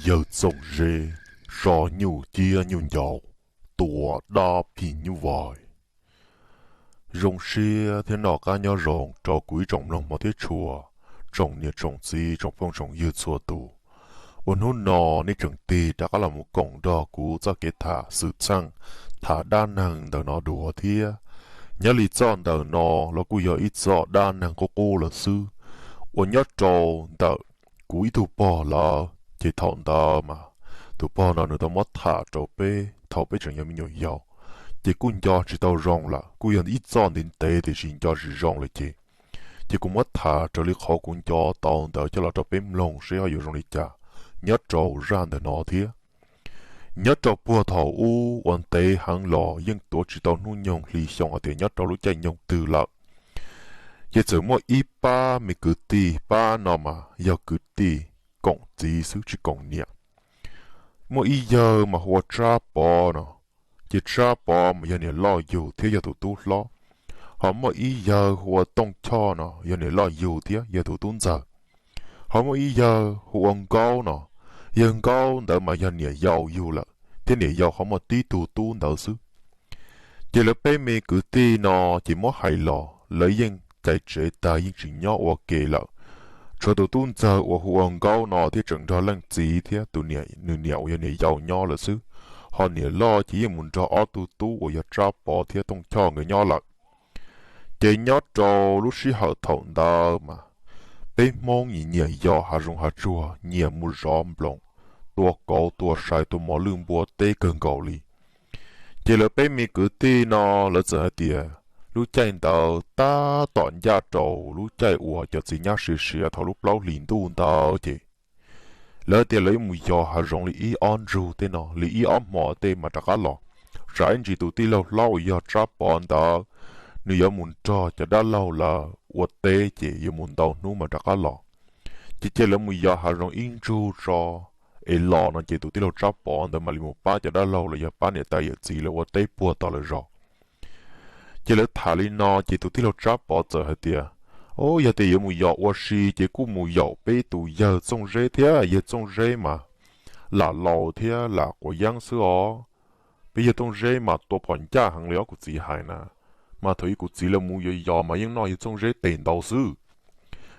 Yawg Txooj Zeb so nyuj ciab nyuj ncaus, tua dab phim nyuj vais. Zoo siab thiab noj qab nyob zoo rau kuv ib tsoom mloog hmov thiab tshua, tsoom niam tsoom txiv tsoom phooj tsoom ywg txhua tus, uas hnub no nej tseem tig rov qab los mus koom nrog kuv txoj kev tham xwm txheej, tham dab neeg ntawm no dua thiab. Nyob li txoj ntawm no los kuj yog ib txoj dab neeg qub qub lawm xwb, uas nyob rau ntawm kuv ib tug pog lawm, ces thaum ntawd mas tus pog no nws tau muab tham rau peb thaum peb tseem yog me nyuam yaus, ces kuj nco tsis tau zoo lawm, kuj yog ib txoj ntev ntev tiam sis nco tsis zoo lawm ces, ces kuv muab tham raws li qhov kuv nco tau ntawd coj los rau peb mloog seb ho yuav zoo li cas nyob rau zaj ntawm no thiab. Nyob rau puag thaum ub uas ntev heev los yeej tuav tsis tau hnub nyoog hli xyoo hais tias nyob rau lub caij nyoog twg lawm, ces txawm muaj ib pab me kwv tij, pab no mas yog kwv tij koom txiv xwb tsis koom niam. Muaj ib yawg mas hu ua Tsab Pov no, ces Tsab Pov mas yog niam loj yug thiab yog tus tub hlob. Ho muaj ib yawg hu ua Tooj Choj no, yog niam loj yug thiab yog tus tub ntxawg. Ho muaj ib yawg hu ua Nkaub no, yawg Nkaub ntawd mas yog niam yau yug lawm thiab niam yau ho muaj tib tug tub ntawd xwb. Ces lawv peb me kwv tij no ces muab hais los lawv yeej cais tsev tag yeej tsis nyob ua ke lawm. Tshuav tus tub ntxawg uas hu ua Nkaub no thiab tseem nrog leej txiv thiab tus niam, nws niam uas yog niam yau nyob lawm xwb. Ho niam loj ces yeej mus nrog ob tug tub uas yog Tsab Pov thiab Tooj Choj nkawd nyob lawm. Ces nyob rau lub sij hawm thaum ntawd mas peb Hmoob nyiam nyiam yos hav zoov hav tsuag, nyiam mus zov nploos, tua kauv tua sai, tua mos lwj npua teb kawg nkaus li. Ces lawv peb me kwv tij no lawv txawm hais tias lub caij ntawd tab tom ncaj rau lub caij uas cov txiv nyab siav siav thaum lub plaub hlis ntuj ntawd ces lawv tias lawv yuav mus yos hav zoov li ib ob ntsug tej no, li ib ob hmo tej mas rov qab los. Tsam ib ntsis tus tij laug hlob uas yog Tsab Pov ntawd, nws yuav mus nrog cov dab laug lawv ua teb ces yuav mus ntau hnub mas rov qab los. Ces cia lawv mus yos hav zoov ib ntsug tso es los no ces tus tij laug Tsab Pov ntawd mam li mus pab cov dab laug los yog pab niam tais yawm txiv lawv ua teb puag tom lawv zos. Ces lawv tham li no ces tus tij laug Tsab Pov txawm hais tias, o, yog tias yuav mus yos ua si ces kuj mus yaum peb tus yawg Txooj Zeb thiab. Yawg Txooj Zeb mas lam laus thiab lam quav yeeb xwb os. Peb yawg Txooj Zeb mas tua phom ncaj heev li os kuv txiv hais na. Mas thaum ub kuv txiv lawv mus yos yos mas yeej noj yawg Txooj Zeb tes ntau xwb.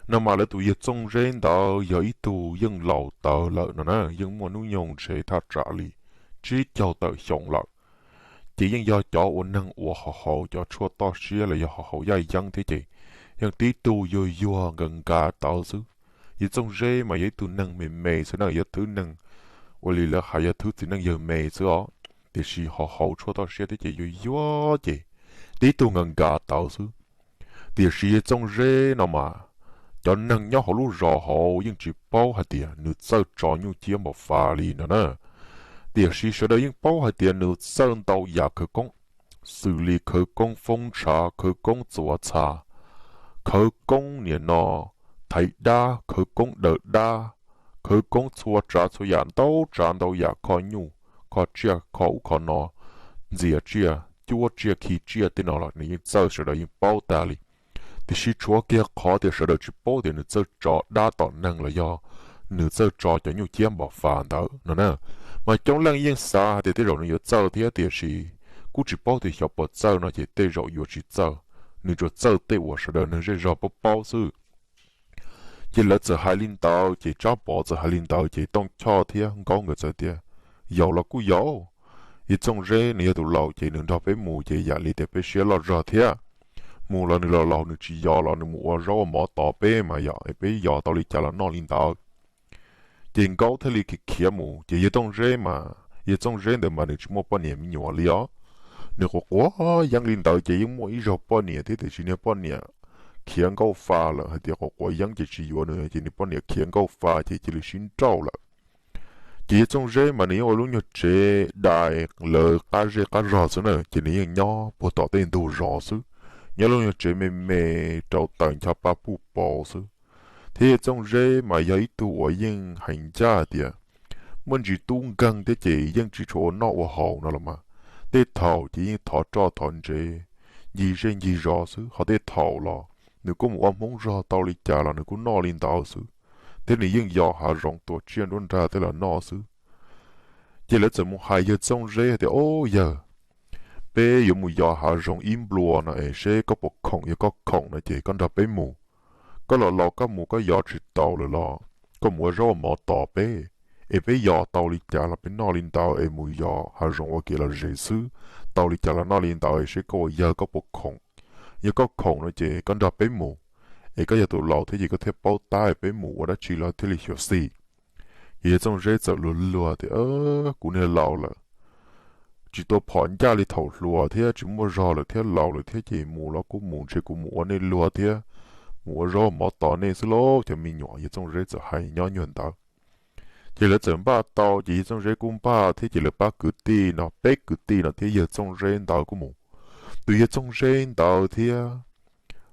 No mas lawv tus yawg Txooj Zeb ntawd yog ib tug yeej laus tawv lawm no na, yeej muaj hnub nyoog ntshe thaj tsam li tsib caug tawm xyoo lawm. Ces yeej yog cov ua neeg uas haus haus cov tshuaj toj siab los yog haus haus yaj yeeb thiab ces yeej tib tug yuag yuag nkawd nkav tawv xwb. Yawg Txooj Zeb mas yog ib tug neeg me me xwb na, yog thwb neeg, ua li lawv hais yog thwb txiv neej yawg me xwb os, tiam sis haus haus tshuaj toj siab thiab ces yuag yuag ces tib tug nkav nkav tawv xwb. Tiam sis yawg Txooj Zeb no mas cov neeg nyob hauv lub zos hauv yeej tsis paub hais tias nws txawj tso nyuj ciab npam fas li no na. Tiam sis sawv daws yeej paub hais tias nws txawj ntau yam khawv koob, xws li khawv koob foob ntshav, khawv koob txuas txha, khawv koob niam no thaiv dab, khawv koob daws dab, khawv koob txhua tsav txhua yam ntau tsav ntau yam, kho nyuj, kho tsiaj, kho ub kho no, ntxias tsiaj, cuab tsiaj, khi tsiaj tej no los nws yeej txawj, sawv daws yeej paub tag li. Tiam sis tshuav kiag qhov tias sawv daws tsis paub tias nws txawj tso dab tom neeg los yog nws txawj tso cov nyuj ciab npam fas ntawd no na. Mas coob leej yeej xav hais tias tej zaum nws yuav txawj thiab, tiam sis kuj tsis paub tias xyov puas txawj no ces tej zaum yuav tsis txawj, nws tsuas txawj tej uas sawv daws neeg zej zog paub paub xwb. Ces lawv txawm hais li ntawd ces Tsab Pov txawm hais li ntawd ces Tooj Choj thiab Nkaub nkawd txawm tias, yaum los kuj yaum, yawg Txooj Zeb nws yog tus laus ces nws nrog peb mus ces yam li tias peb siab loj zog thiab. Mus los nws los laus nws tsis yos los nws mus ua zaub ua mov tos peb mas yog peb yos tau li cas los noj li ntawd. Ces Nkaub thiaj li khiav khiav mus ces yawg Tooj Zeb mas, yawg Txooj Zeb ntawd mas nws tsis muaj poj niam me nyuam li os. Nws quav quav yeeb li ntawd ces yeej muaj ib zaug poj niam thiab tiam sis niag poj niam khiav nkauj fa lawm, hais tias quav quav yeeb ces tsis yuav nws ces nws poj niam khiav nkauj fa ces cia li sib nrauj lawm. Ces yawg Txooj Zeb mas nws yeej ua lub nyuag tsev dai lawv qab zej qab zog xwb na, ces nws yeej nyob puag tom tej ntug zos xwb, nyob lub nyuag tsev me me rau taws ncho pa puj paus xwb. Thiab yawg Txooj Zeb mas yog ib tug uas yeej hais ncaj tias muaj ntsis tub nkeeg thiab ces yeej tsis tshua ua noj ua haus no los mas, tej thaum ces yeej thov roj thov ntsev ncig zej ncig zos xwb, ho tej thaum los nws kuj mus ua hmoob zog tau li cas los nws kuj noj li ntawd xwb. thiab nws yeej yos hav zoov tua tsiaj nruab nrag tej los noj xwb. Ces lawv txawm mus hais yawg Txooj Zeb tias, Ob yawg, peb yuav mus yos hav zoov ib nplua no es seb koj puas khoom, yog koj khoom no ces koj nrog peb mus. Koj los laus koj mus koj yos tsis taus lawm los koj mus ua zaub ua mov tos peb, es peb yos tau li cas los peb noj li ntawd es mus yos hav zoov ua kev lom zem xwb. Tau li cas los noj li ntawd es seb koj ua yawg koj puas khoom. Yog koj khoom no ces koj nrog peb mus, es koj yog tus laus thiab ces koj thiaj paub tab es peb mus ua dab tsi los thiaj li xyuam xim. Ces yawg Txooj Zeb txawm luag luag tias, Kuv niag laus lawm, tsis tua phom ncaj li thaum hluas thiab tsis muaj zog lawm thiab laus lawm thiab ces mus los kuj mus ntshe kuv mus ua nej luag thiab mus ua zaub mov tos nej xwb lauj cov me nyuam. Yawg Txooj Zeb txawm hais nyob nyuag ntawd. Ces lawv txawm npaj tau ces yawg Txooj Zeb kuj npaj thiab ces lawv pab kwv tij no, peb kwv tij no thiab yawg Txooj Zeb ntawd kuj mus. Tus yawg Txooj Zeb ntawd thiab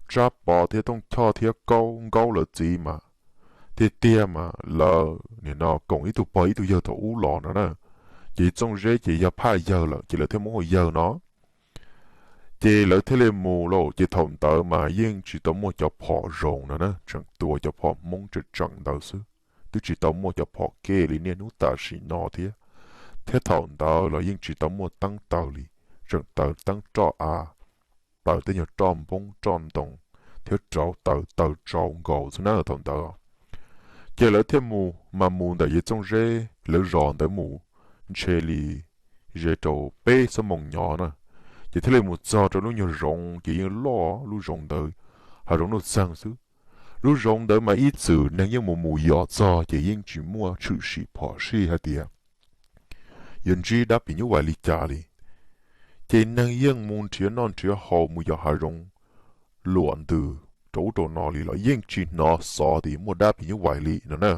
Tsab Pov thiab Tooj Choj thiab Kaub Nkaub lawv txiv mas tiag tiag mas lawv nim no koom ib tug pog ib tug yawg thaum ub los no na. Ces Txooj Zeb ces yog phaj yawg lawm ces lawv thiaj muab hu yawg no. Ces lawv thiaj li mus lauj. Ces thaum ntawd mas yeej tsis tau muaj cov phom zoo no na, tseem tua cov phom Hmoob tseem tseem ntawd xwb, twb tsis tau muaj cov phom kej li niaj hnub tam sim no thiab. Thiab thaum ntawd los yeej tsis tau muaj teeb taws li, tseem taws teeb roj av, taws tej nyuag roj npoob roj ntoo thiab rauv taws taws tsau nkaus xwb na thaum ntawd. Ces lawv thiaj mus mas mus ntawm yawg Txooj Zeb lawv zos ntawd mus ntshe li ze rau peb xuab moos nyob na, ces thiaj li mus txog rau lub nyuag zoov ces yeej loj lub zoov ntawd, hav zoov nuj txeeg xwb. Lub zoov ntawd mas ib txwm neeg yeej mus mus yos txog ces yeej tsis muaj tshwm sim phom sij hais tias yuav ntsib dab phim nyuj vais li cas li. Ces neeg yeej mus nrhiav noj nrhiav haus mus yos hav zoov luam ntws rau ub rau no li los yeej tsis hnov xov tias muaj dab phim nyuj vais li no na.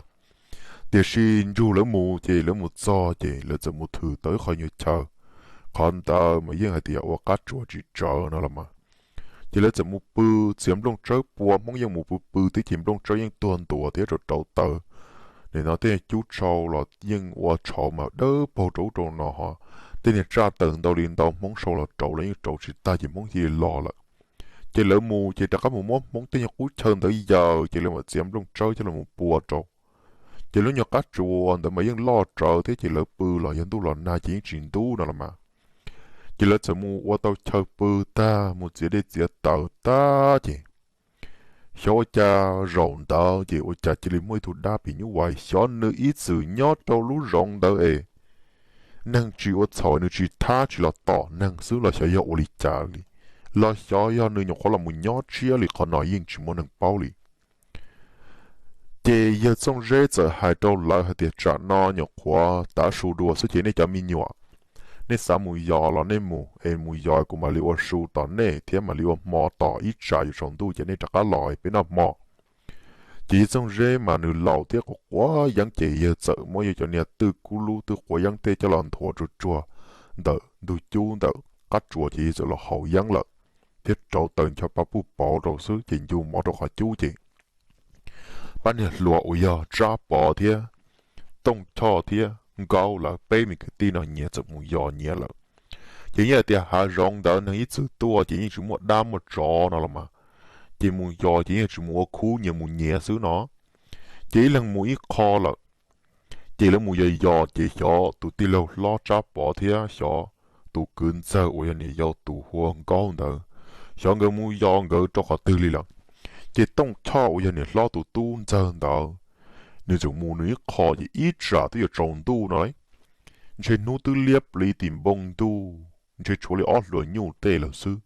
Tiam sis nrug lawv mus ces lawv mus txog ces lawv txawm mus thwm tau ib qho nyuag chaw, qhov ntawd mas yeej hais tias ua qab tsuas tsis tsawv no los mas. Ces lawv txawm mus pw, txiav nplooj tsawb pua, Hmoob yeej mus pw pw tib ces nplooj tsawb yeej tuag ntua thiab rau rauv taws. Nim no tej cub tsau los yeej ua tshauv mas dawb paug rau ub rau no ho. Tej niag tsaj taws ntau li ntau Hmoob sau los rauv los yeej rauv tsis tag ces Hmoob cia li los lawm. Ces lawv mus ces rov qab mus muab Hmoob tej nyuag qub chaw ntawd yaws ces lawv mam txiav nplooj tsawb coj los pua rau. Ces lub nyuag qab tsuas ntawd mas yeej loj rawv thiab ces lawv pw los yog ntuj los nag ces yeej tsis ntub no los mas. Ces lawv txawm mus ua tau chaw pw tag mus txiav dej txiav taws tag ces xyov ua cas zaum ntawd ces ua cas cia li muaj ib tug dab phim nyuj vais xyov nws ib txwm nyob rau lub zoov ntawd es neeg tsis ua txhaum nws tsis thab tsis los tom neeg xwb los xyov yog ua li cas li, los xyov yog nws nyuam qhuav los mus nyob tshiab li, qhov no yeej tsis muaj neeg paub li. Ces yawg Txooj Zeb txawm hais rau lawv hais tias tsam no nyuam qhuav tav su dua xwb ces nej cov me nyuam, nej xav mus yos los nej mus es mus yos kuv mam li ua su tos nej thiab mam li ua hmo tos ib tsam yuav tsaus ntuj ces nej rov qab los peb noj hmo. Ces yawg Txooj Zeb mas nws laus thiab quav quav yeeb ces yawg txawm muab yawg cov niag twj kub lub twj quav yeeb tej coj los nthuav tsuag tsuag ntawm ntug cub ntawm qab tsuas ces yawg txawm los haus yeeb lawm, thiab rauv taws ncho pa puj pauv rau xwb ces ncu mov rau qhov cub ces pab niag hluas uas yog Tsab Pov thiab Tooj Choj thiab Nkaub lawv peb me kwv tij no nyias txawm mus yos nyias lawm. Ces yeej hais tias hav zoov ntawd neeg ib txwm tuaj ces yeej tsis muaj dab muaj tsov no los mas, ces mus yos ces yeej tsis mus ua khub, nyias mus nyias xwb no. Ces ib leeg mus ib qho lawm. Ces lawv mus yos yos ces xyov tus tij laug hlob Tsab Pov thiab xyov tus kwv ntxawg uas yog niam yau tus hu ua Nkaub ntawd, xyov nkawd mus yos nkawd rau qhov twg li lawm. Ces Tooj Choj uas yog niam hlob tus tub ntxawg ntawd, nws txawm mus nws ib qho ces ib tsam twb yuav tsaus ntuj no lauj. Ntshe hnub twb liab pliv tim npoo ntuj, ntshe tshuav li ob hluas nyuj tej lawm xwb.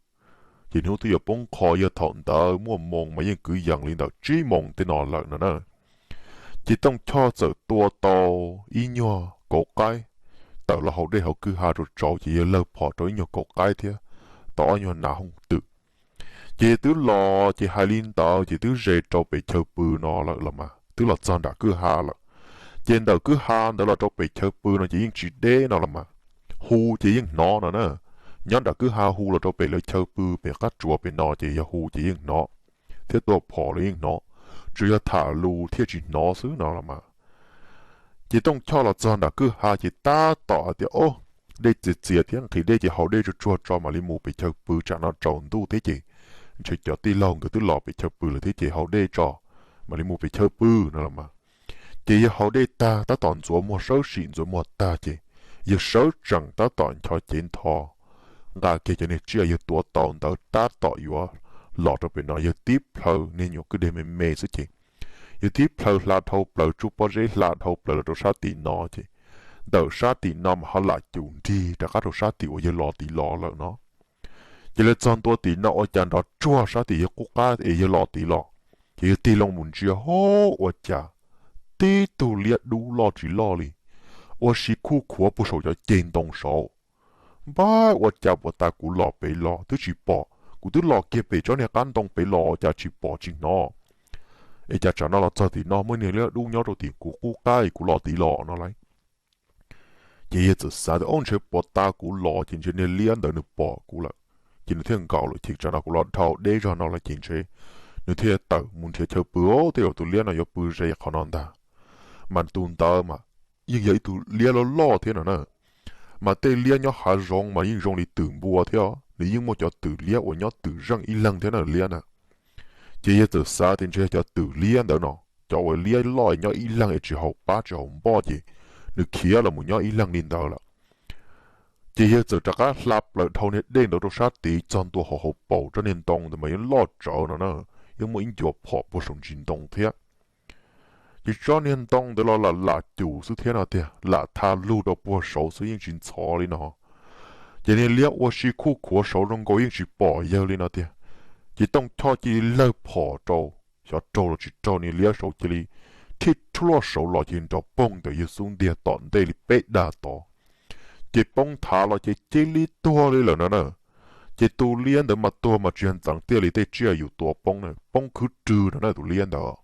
Ces hnub twb yuav poob qho, yog thaum ntawd muaj moos mas yeej kwv yees li ntawm tsib moos tej no lawm no na. Ces Tooj Choj txawm tua tau ib nyuag kauv qaib tawm los haus dej hauv kwj ha rau tsaus ces yawg lawg phom rau ib nyuag kauv qaib thiab tau ob nyuag nas hooj twm. Ces twb los ces hais li ntawd ces twb ze rau pem chaw pw no lawm los mas, twb los txog nram kwj ha lawm. Ces ntawm kwj ha ntawd los rau pem chaw pw no ces yeej tsis deb no los mas, hu ces yeej hnov no na. Nyob nram kwj ha hu los rau pem lawv chaw pw pem qab tsuas pem no ces yog hu ces yeej hnov, thiab tua phom los yeej hnov, tsuas yog tham lus thiaj tsis hnov xwb no los mas. Ces Tooj Choj los txog nram kwj ha ces tab tom hais tias, Ob, dej txias txias thiab nqhis dej ces haus dej tsuag tsuag tso mam li mus pem chaw pw, tsam no tsaus ntuj thiab ces ntshe cov tij laug nkawd twb los pem chaw pw lawm thiab ces haus dej tso mam li mus pem chaw pw no los mas. Ces yawg haus dej tag tab tom ntxuav muag sawb sim ntxuav muag tag ces yawg sawv tsees tab tom ncho cev ntho nqa kiag cov niag tsiaj yawg tua tau ntawd tab tom yuav los rau pem no, yawg tib plhaw niag nyuam kwj deg me me xwb ces yawg tib plhaw hla dhau plaws tsuj pob zeb hla dhau plaws los rau sab tim no ces ntawm sab tim no mas ho lam cum nrig rov qab rau sab tim uas yawg los tid los lawm no. Ces lawv txog ntua tim no ua cas nrov tsuag sab tim yawg qub qab es yawg los tid los, ces yawg tig loo mus ntsia ho ua cas tib tug liab dub loj tsis loj li, ua si khuj khuav puag saum cov ceg ntoo saud. Npab, ua cas puas tas kuv los pem los twb tsis pom, kuv twb los kiag pem tsob niag qab ntoo pem los ua cas tsis pom tsis hnov, es cas tsam no los txog tim no muaj niag liab dub nyob rau tim kuv qub qab es kuv los tid los no lauj. Ces yawg txawm xav tias, Ob, ntshe puas tas kuv los ces ntshe niag liab ntawd nws pom kuv lawm, ces nws thiaj nkaum lawm, ces tsam no kuv los dhau deb zog no lawm ces ntshe nws thiaj tawm mus nrhiav chaw pw, tej zaum tus liab no yuav pw ze qhov no ntag. Mas tus ntawd mas yeej yog ib tug liab loj loj thiab no na. Mas tej liab nyob hav zoov mas yeej zoo li twm npua thiab, nws yeej muaj cov twm liab uas nyob twm zeej ib leeg thiab na liab na. Ces yawg txawm xav tias ntshe yog cov twm liab ntawd no, cov uas liab loj nyob ib leeg es tsis haum pab tsis haum npoj ces nws khiav los mus nyob ib leeg li ntawd lawm. Ces yawg txawm rov qab hla plaws dhau niag dej ntawd rau sab tid txog ntua hauv hauv paus tsob niag ntoo ntawd mas yeej loj tsawv no na, yeej muaj ib ncua phom puag saum ntsis ntoo thiab. Ces tsob niag ntoo ntawd los lam lam cum xwb thiab no tiag, lam tha lug rau puag saud xwb yeej tsis ntxhov li no. Ces niag liab ua si khuj khuav saud zoo nkaus yeej tsis pom yawg li no tiag. Ces Tooj Choj cia li lawg phom rau, xyov raug los tsis raug, niag liab saud cia li thij rhuaj saud los ces nrov poog ntawm yawg xub ntiag tom ntej li peb dag tod. Ces poob thav los ces cia li tuag li lawm no na. Ces tus liab ntawd mas tuag mas tsis yog ntxeev tiaj li tej tsiaj yus tua poob na, poob khwb rwg no na tus liab ntawd.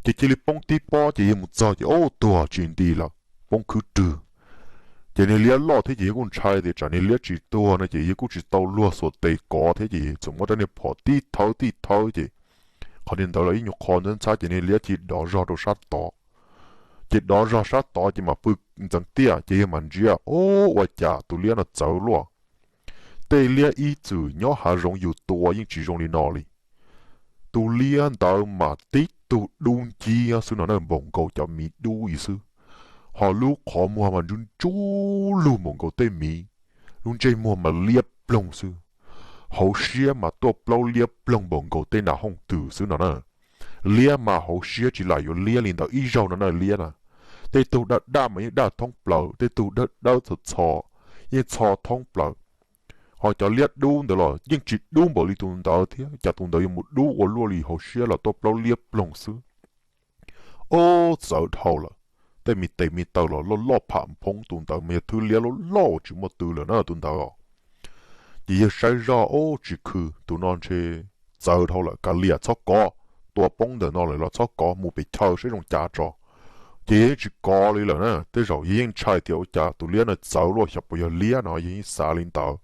Ces cia li poob tib pob ces yawg mus txog ces ub tuag tsis nti lawm, poob khwb rwg. Ces niag liab loj thiab ces yawg kuj ntshai tias tsam niag liab tsis tuag no ces yawg kuj tsis tau luag xuas tes kov thiab ces txawm muab rab niag phom tib thawb tib thawb ces qhov niag ntawd los ib nyuag qho ntxhab ntxhab ces niag liab cia li dov zog rau sab tod. Ces dov zog sab tod ces mam pw ntxeev tiaj ces yawg mam ntsia, ub, ua cas tus liab no txawv luaj. Tej liab ib txwm nyob hav zoov yus tua yeej tsis zoo li no li. Tus liab ntawd mas tib tug dub nciab xwb no na, npaum nkaus cov miv dub ib xwb, ho lub qhov muag mas ntsuj ntsuj lug npaum nkaus tej miv, lub ntsej muag mas liab ploog xwb, hauv siab mas tuaj plaub liab ploog npaum nkaus tej nas hooj twm xwb no na. Liab mas hauv siab tsis lam yuav liab li ntawd ib zaug no na liab na. Tej tug daj daj mas yeej daj thoob plaws, tej tug dawb dawb txho txho yeej txho thoob plaws. Ho cov liab dub ntawd los yeej tsis dub npaum li tus ntawd thiab, cas tus ntawd yuav mus dub ua luaj li, hauv siab los tuaj plaub liab ploog xwb. Ob, txawv dhau lawm. Tej me tes me taw los loj loj pham phoob, tus ntawd mas yog thwb liab loj loj uas tsis muaj tw lawm na tus ntawd. Ces yawg saib zoj, ob, tsis khw, tus no ntshe txawv dhau lawm, kav liam txhob kov, tua poob ntawm no lawm los txhob kov, mus pem chaw saib zoo cav tso. Ces yawg yeej tsis kov li lawm na, tej zaum yawg yeej ntshai tias ua cas tus liab no txawv luaj xyov puas yog liab no, yawg yeej xav li ntawd.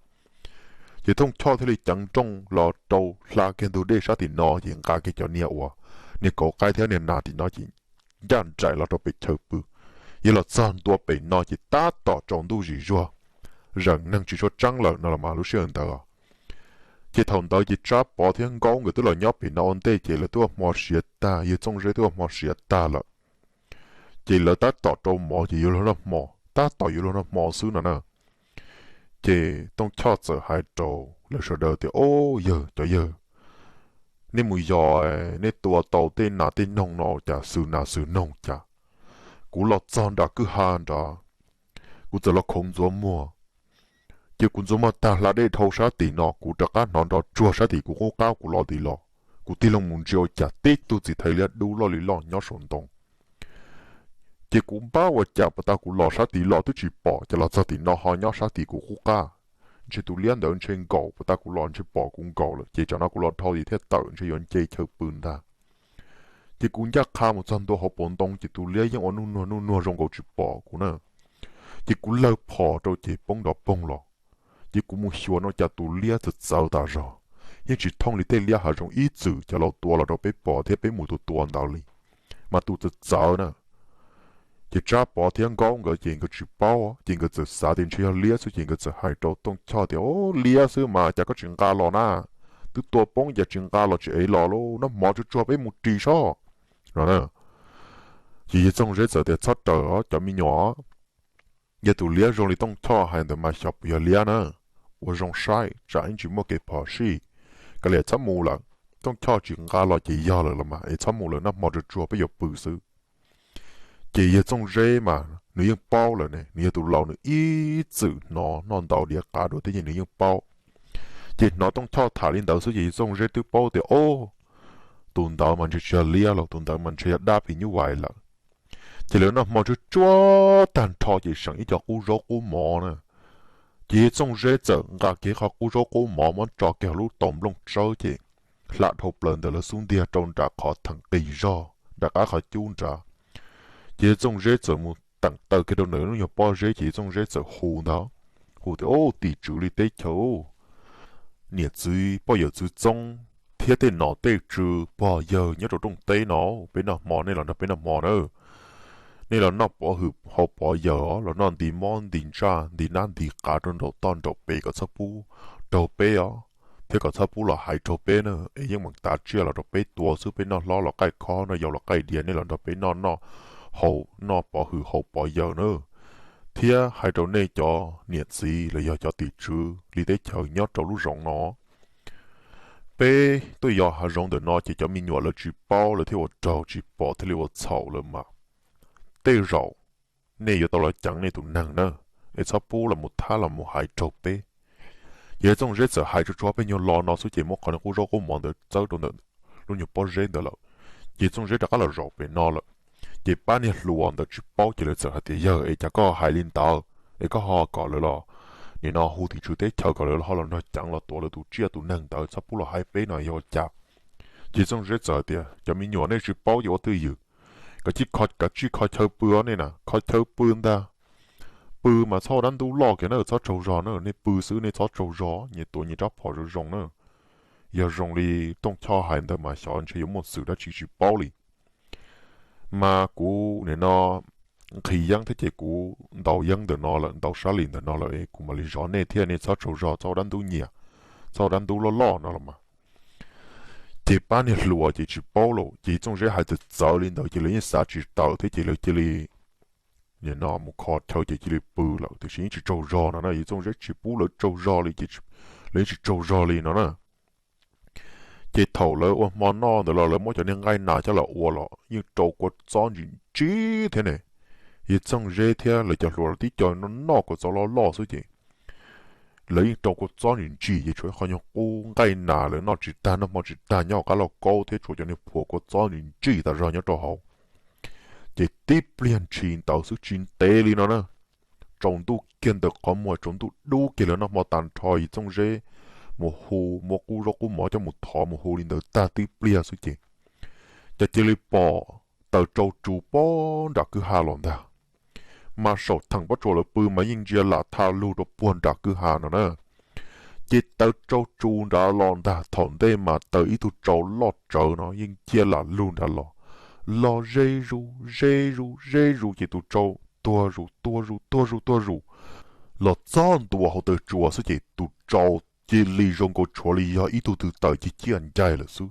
Ces Tooj Choj thiaj li ceev nrooj los rau hla kiag ntug dej sab tim no ces nqa kiag cov niag uas niag kauv qaib thiab niag nas tim no ces ncaj nraim los rau pem chaw pw. Yawg los txog ntua pem no ces tab tom tsaus ntuj zim zuag, zeem neeg tsis tshua tseeb lawm no los mas lub sij hawm ntawd. Ces thaum ntawd ces Tsab Pov thiab Nkaub nkawd twb los nyob pem no ua ntej ces lawv twb ua hmo siav tag, yawg Txooj Zeb twb ua hmo siav tag lawm. Ces lawv tab tom rau mov ces yuav luag noj hmo, tab tom yuav luag noj hmo xwb no na. Ces Tooj Choj txawm hais rau lawv sawv daws tias, Ob, yawg, cov yawg, nej mus yos, nej tua tau tej nas tej noog no cas xwm nas xwm noog cas? Kuv los txog nram kwj ha nrad, kuv txawm los khoov ntxuav muag, ces kuv ntxuav muag tag hla dej dhau sab tim no, kuv rov qab hnov nrov tsuag sab tim kuv qub qab, kuv los tim los, kuv tig loo mus ntsia ua cas tib tug txiv thais liab dub loj li loj nyob saum ntoo. Ces kuv npab ua cas puas tas kuv los sab tid los twb tsis pom, ces los txog tim no ho nyob sab tim kuv qub qab. Ntshe tus liab ntawd ntshe nkaum, puas tas kuv los ntshe pom kuv nkaum lawm, ces tsam no kuv los dhau ces thiaj tawm ntshe yuav nce chaw pw ntag. Ces kuv ncaj qha mus txog ntua hauv paus ntoo ces tus liab yeej ua nuj nuag nuj nuag zoo nkaus tsis pom kuv na. Ces kuv lawg phom rau ces poob nrov poog los. Ces kuv mus xyuas no cas tus liab txawv txawv tas zog, yeej tsis thooj li tej liab hav zoov ib txwm cov laus tua los rau peb pom thiab peb mus tua tua ntawd li, mas tus txawv txawv na. Ces Tsab Pov thiab Nkaub nkawd ces nkawd tsis paub, ces nkawd txawm xav tias ntshe yog liab xwb, ces nkawd txawm hais rau Tooj Choj tias, Ob, liab xwb mas cas koj tsis nqa los na? Twb tua poob cas tsis nqa los tsis ev los lauj, noj hmo tsuag tsuag peb mus ris sob no na. Ces yawg Txooj Zeb txawm tias, Txhob rawm os cov me nyuam, yog tus liab zoo li Tooj Choj hais ntawd mas xyov puas yog liab na. Ua zoo saib tsam ib ntsis muaj kev phom sij. Kav liam, txhob mus lawm, Tooj Choj tsis nqa los ces yog lawm los mas es txhob mus lawm, noj hmo tsuag tsuag peb yuav pw xwb. Ces yawg Txooj Zeb mas nws yeej paub lawm ne, nws yog tus laus nws ib txwm hnov noj ntau diav qav dua thiab ces nws yeej paub. Ces hnov Tooj Choj tham li ntawd xwb ces yawg Txooj Zeb twb paub tias, Ob, tus ntawd mas ntshe tsis yog liab los, tus ntawd mas ntshe yog dab phim nyuj vais lawm. Ces lawv noj hmo tsuag tsuag tag nrho ces seem ib co qub zaub qub mov na. Ces yawg Txooj Zeb txawm nqa kiag qhov qub zaub qub mov muab tso kiag hauv lub taus nplooj tsawb ces hla dhau plaws ntawm lawv xub ntiag rau nram qhov theem qis zog nram qab qhov cub nrad. Ces yawg Txooj Zeb txawm mus teem taw kiag rau ntawm lub nyuag pob zeb ces yawg Txooj Zeb txawm hu ntag, hu tias, Ub, tim tswv li teb chaws, niam txiv poj yawm txwv txoob thiab tej nom tej tswv pog yawg nyob rau rooj teb no, peb noj hmo, nej los nrog peb noj hmo na. Nej los noj pov hwm haus pov yawm os, los noj nti mob nti ntsaj nti nab nti qav rau nraum toj nraum pem kom txhob pub raug peb os, thiab kom txhob pub los hais raug peb na, es yeej meem tav tsiaj los rau peb tua xwb, peb noj hlob los qaij khob, noj yau los qaij diav, nej los nrog peb noj noj haus, noj pov hwm haus pov yawm na. Thiab hais rau nej cov niam txiv los yog cov tim tswv li teb chaws nyob rau lub zoov no, peb tuaj yos hav zoov ntawm no ces cov me nyuam lawv tsis paub, lawv thiaj ua raug tsis pom thiaj li ua txhaum lawm mas. Tej zaum nej yuav tau los ceev nej tus neeg na, es txhob pub los mus thab los mus hais raug peb. Ces yawg Txooj Zeb txawm hais tsuag tsuag peb nyuag lo no xwb ces muab qhov niag qub zaub qub mov ntawd txawb rau ntawm lub nyuag pob zeb ntawd lawm. Ces yawg Txooj Zeb rov qab los zaum pem no lawm. Ces pab niag hluas ntawd tsis paub ces lawv txawm hais tias, Yawg, es cas koj hais li ntawd es koj ho kom lawv los, nim no hu tim tswv teb chaws kom lawv ho los nrog ceev los tuav lawv tus tsiaj tus neeg ntawd, txhob pub los hais peb no yog ua cas? Ces yawg Txooj Zeb txawm hais tias, Cov me nyuam, nej tsis paub ces ua twj ywm, kom cia, kom cia kho chaw pw os nej na, kho chaw pw ntag. Pw mas txhob ua dab ntub loj kiag na, txhob tsaug zog na, nej pw xwb nej txhob tsaug zog, nyias tuav nyias rab phom zoo zoo na. Yog zoo li Tooj Choj hais ntawd mas xyov ntshe yuav muaj xwm dab tsi tsis paub li. Mas kuv nim no nqhis yeeb thiab ces kuv ntaus yeeb ntawm no lawm, ntaus sab lim ntawm no lawm es kuv mam li zov nej thiab, nej txhob tsaug zog, txhob ua dab ntub nyias, txhob ua dab ntub loj loj no los mas. Ces pab niag hluas ces tsis paub los ces Txooj Zeb hais txawv txawv li ntawd ces lawv yeej xav tsis tawm thiab ces lawv cia li, nim no mus kho chaw ces cia li pw lawm, tiam sis yeej tsis tsaug zog no na, yawg Txooj Zeb tsis pub lawv tsaug zog li ces lawv yeej tsis tsaug zog li no na. Ces thaum lawv ua hmo noj ntawd los lawv muab cov niag nqaij nas coj los ua los yeej rau kua txob ntsim ntsib thiab ne. Yawg Txooj Zeb thiab lawv cov hluas los tib co noj kua txob loj loj xwb ces lawv yeej rau kua txob ntsim ntsim ces tshuav ib qho nyuag qub nqaij nas lawv noj tsis tag, noj hmo tsis tag nyob hauv qab lauj kaub thiab tshuav cov niag phuam kua txob ntsim ntsim tas zog nyob rau hauv. Ces tib pliag ntshis ntawd xwb tsis ntev li no na, tsaus ntuj kiag ntawm qhov muag tsaus ntuj dub kiag lawv noj hmo tag nrho yawg Txooj Zeb mus hu, muab qub zaub qub mov coj mus thov mus hu li ntawd tag tib pliag xwb ces cas cia li pom taws tsau tsu puag nram kwj ha los ntag. Mas saum theem pob tsuas lawv pw mas yeej ntsia lam tha lug rau puag nram kwj ha no na. Ces taws tsau tsu nrad los ntag, thaum ntej mas taws ib tug tsau loj tsawv no yeej ntsia lam lug nrad los, los ze zus ze zus ze zus ces tus tsau tuag zus tuag zus tuag zus tuag zus los txog ntua hauv taw tsua xwb ces tus tsau cia li zoo nkaus tshuav li yog ib tug twg taws ciaj ciaj ncaig lawm xwb.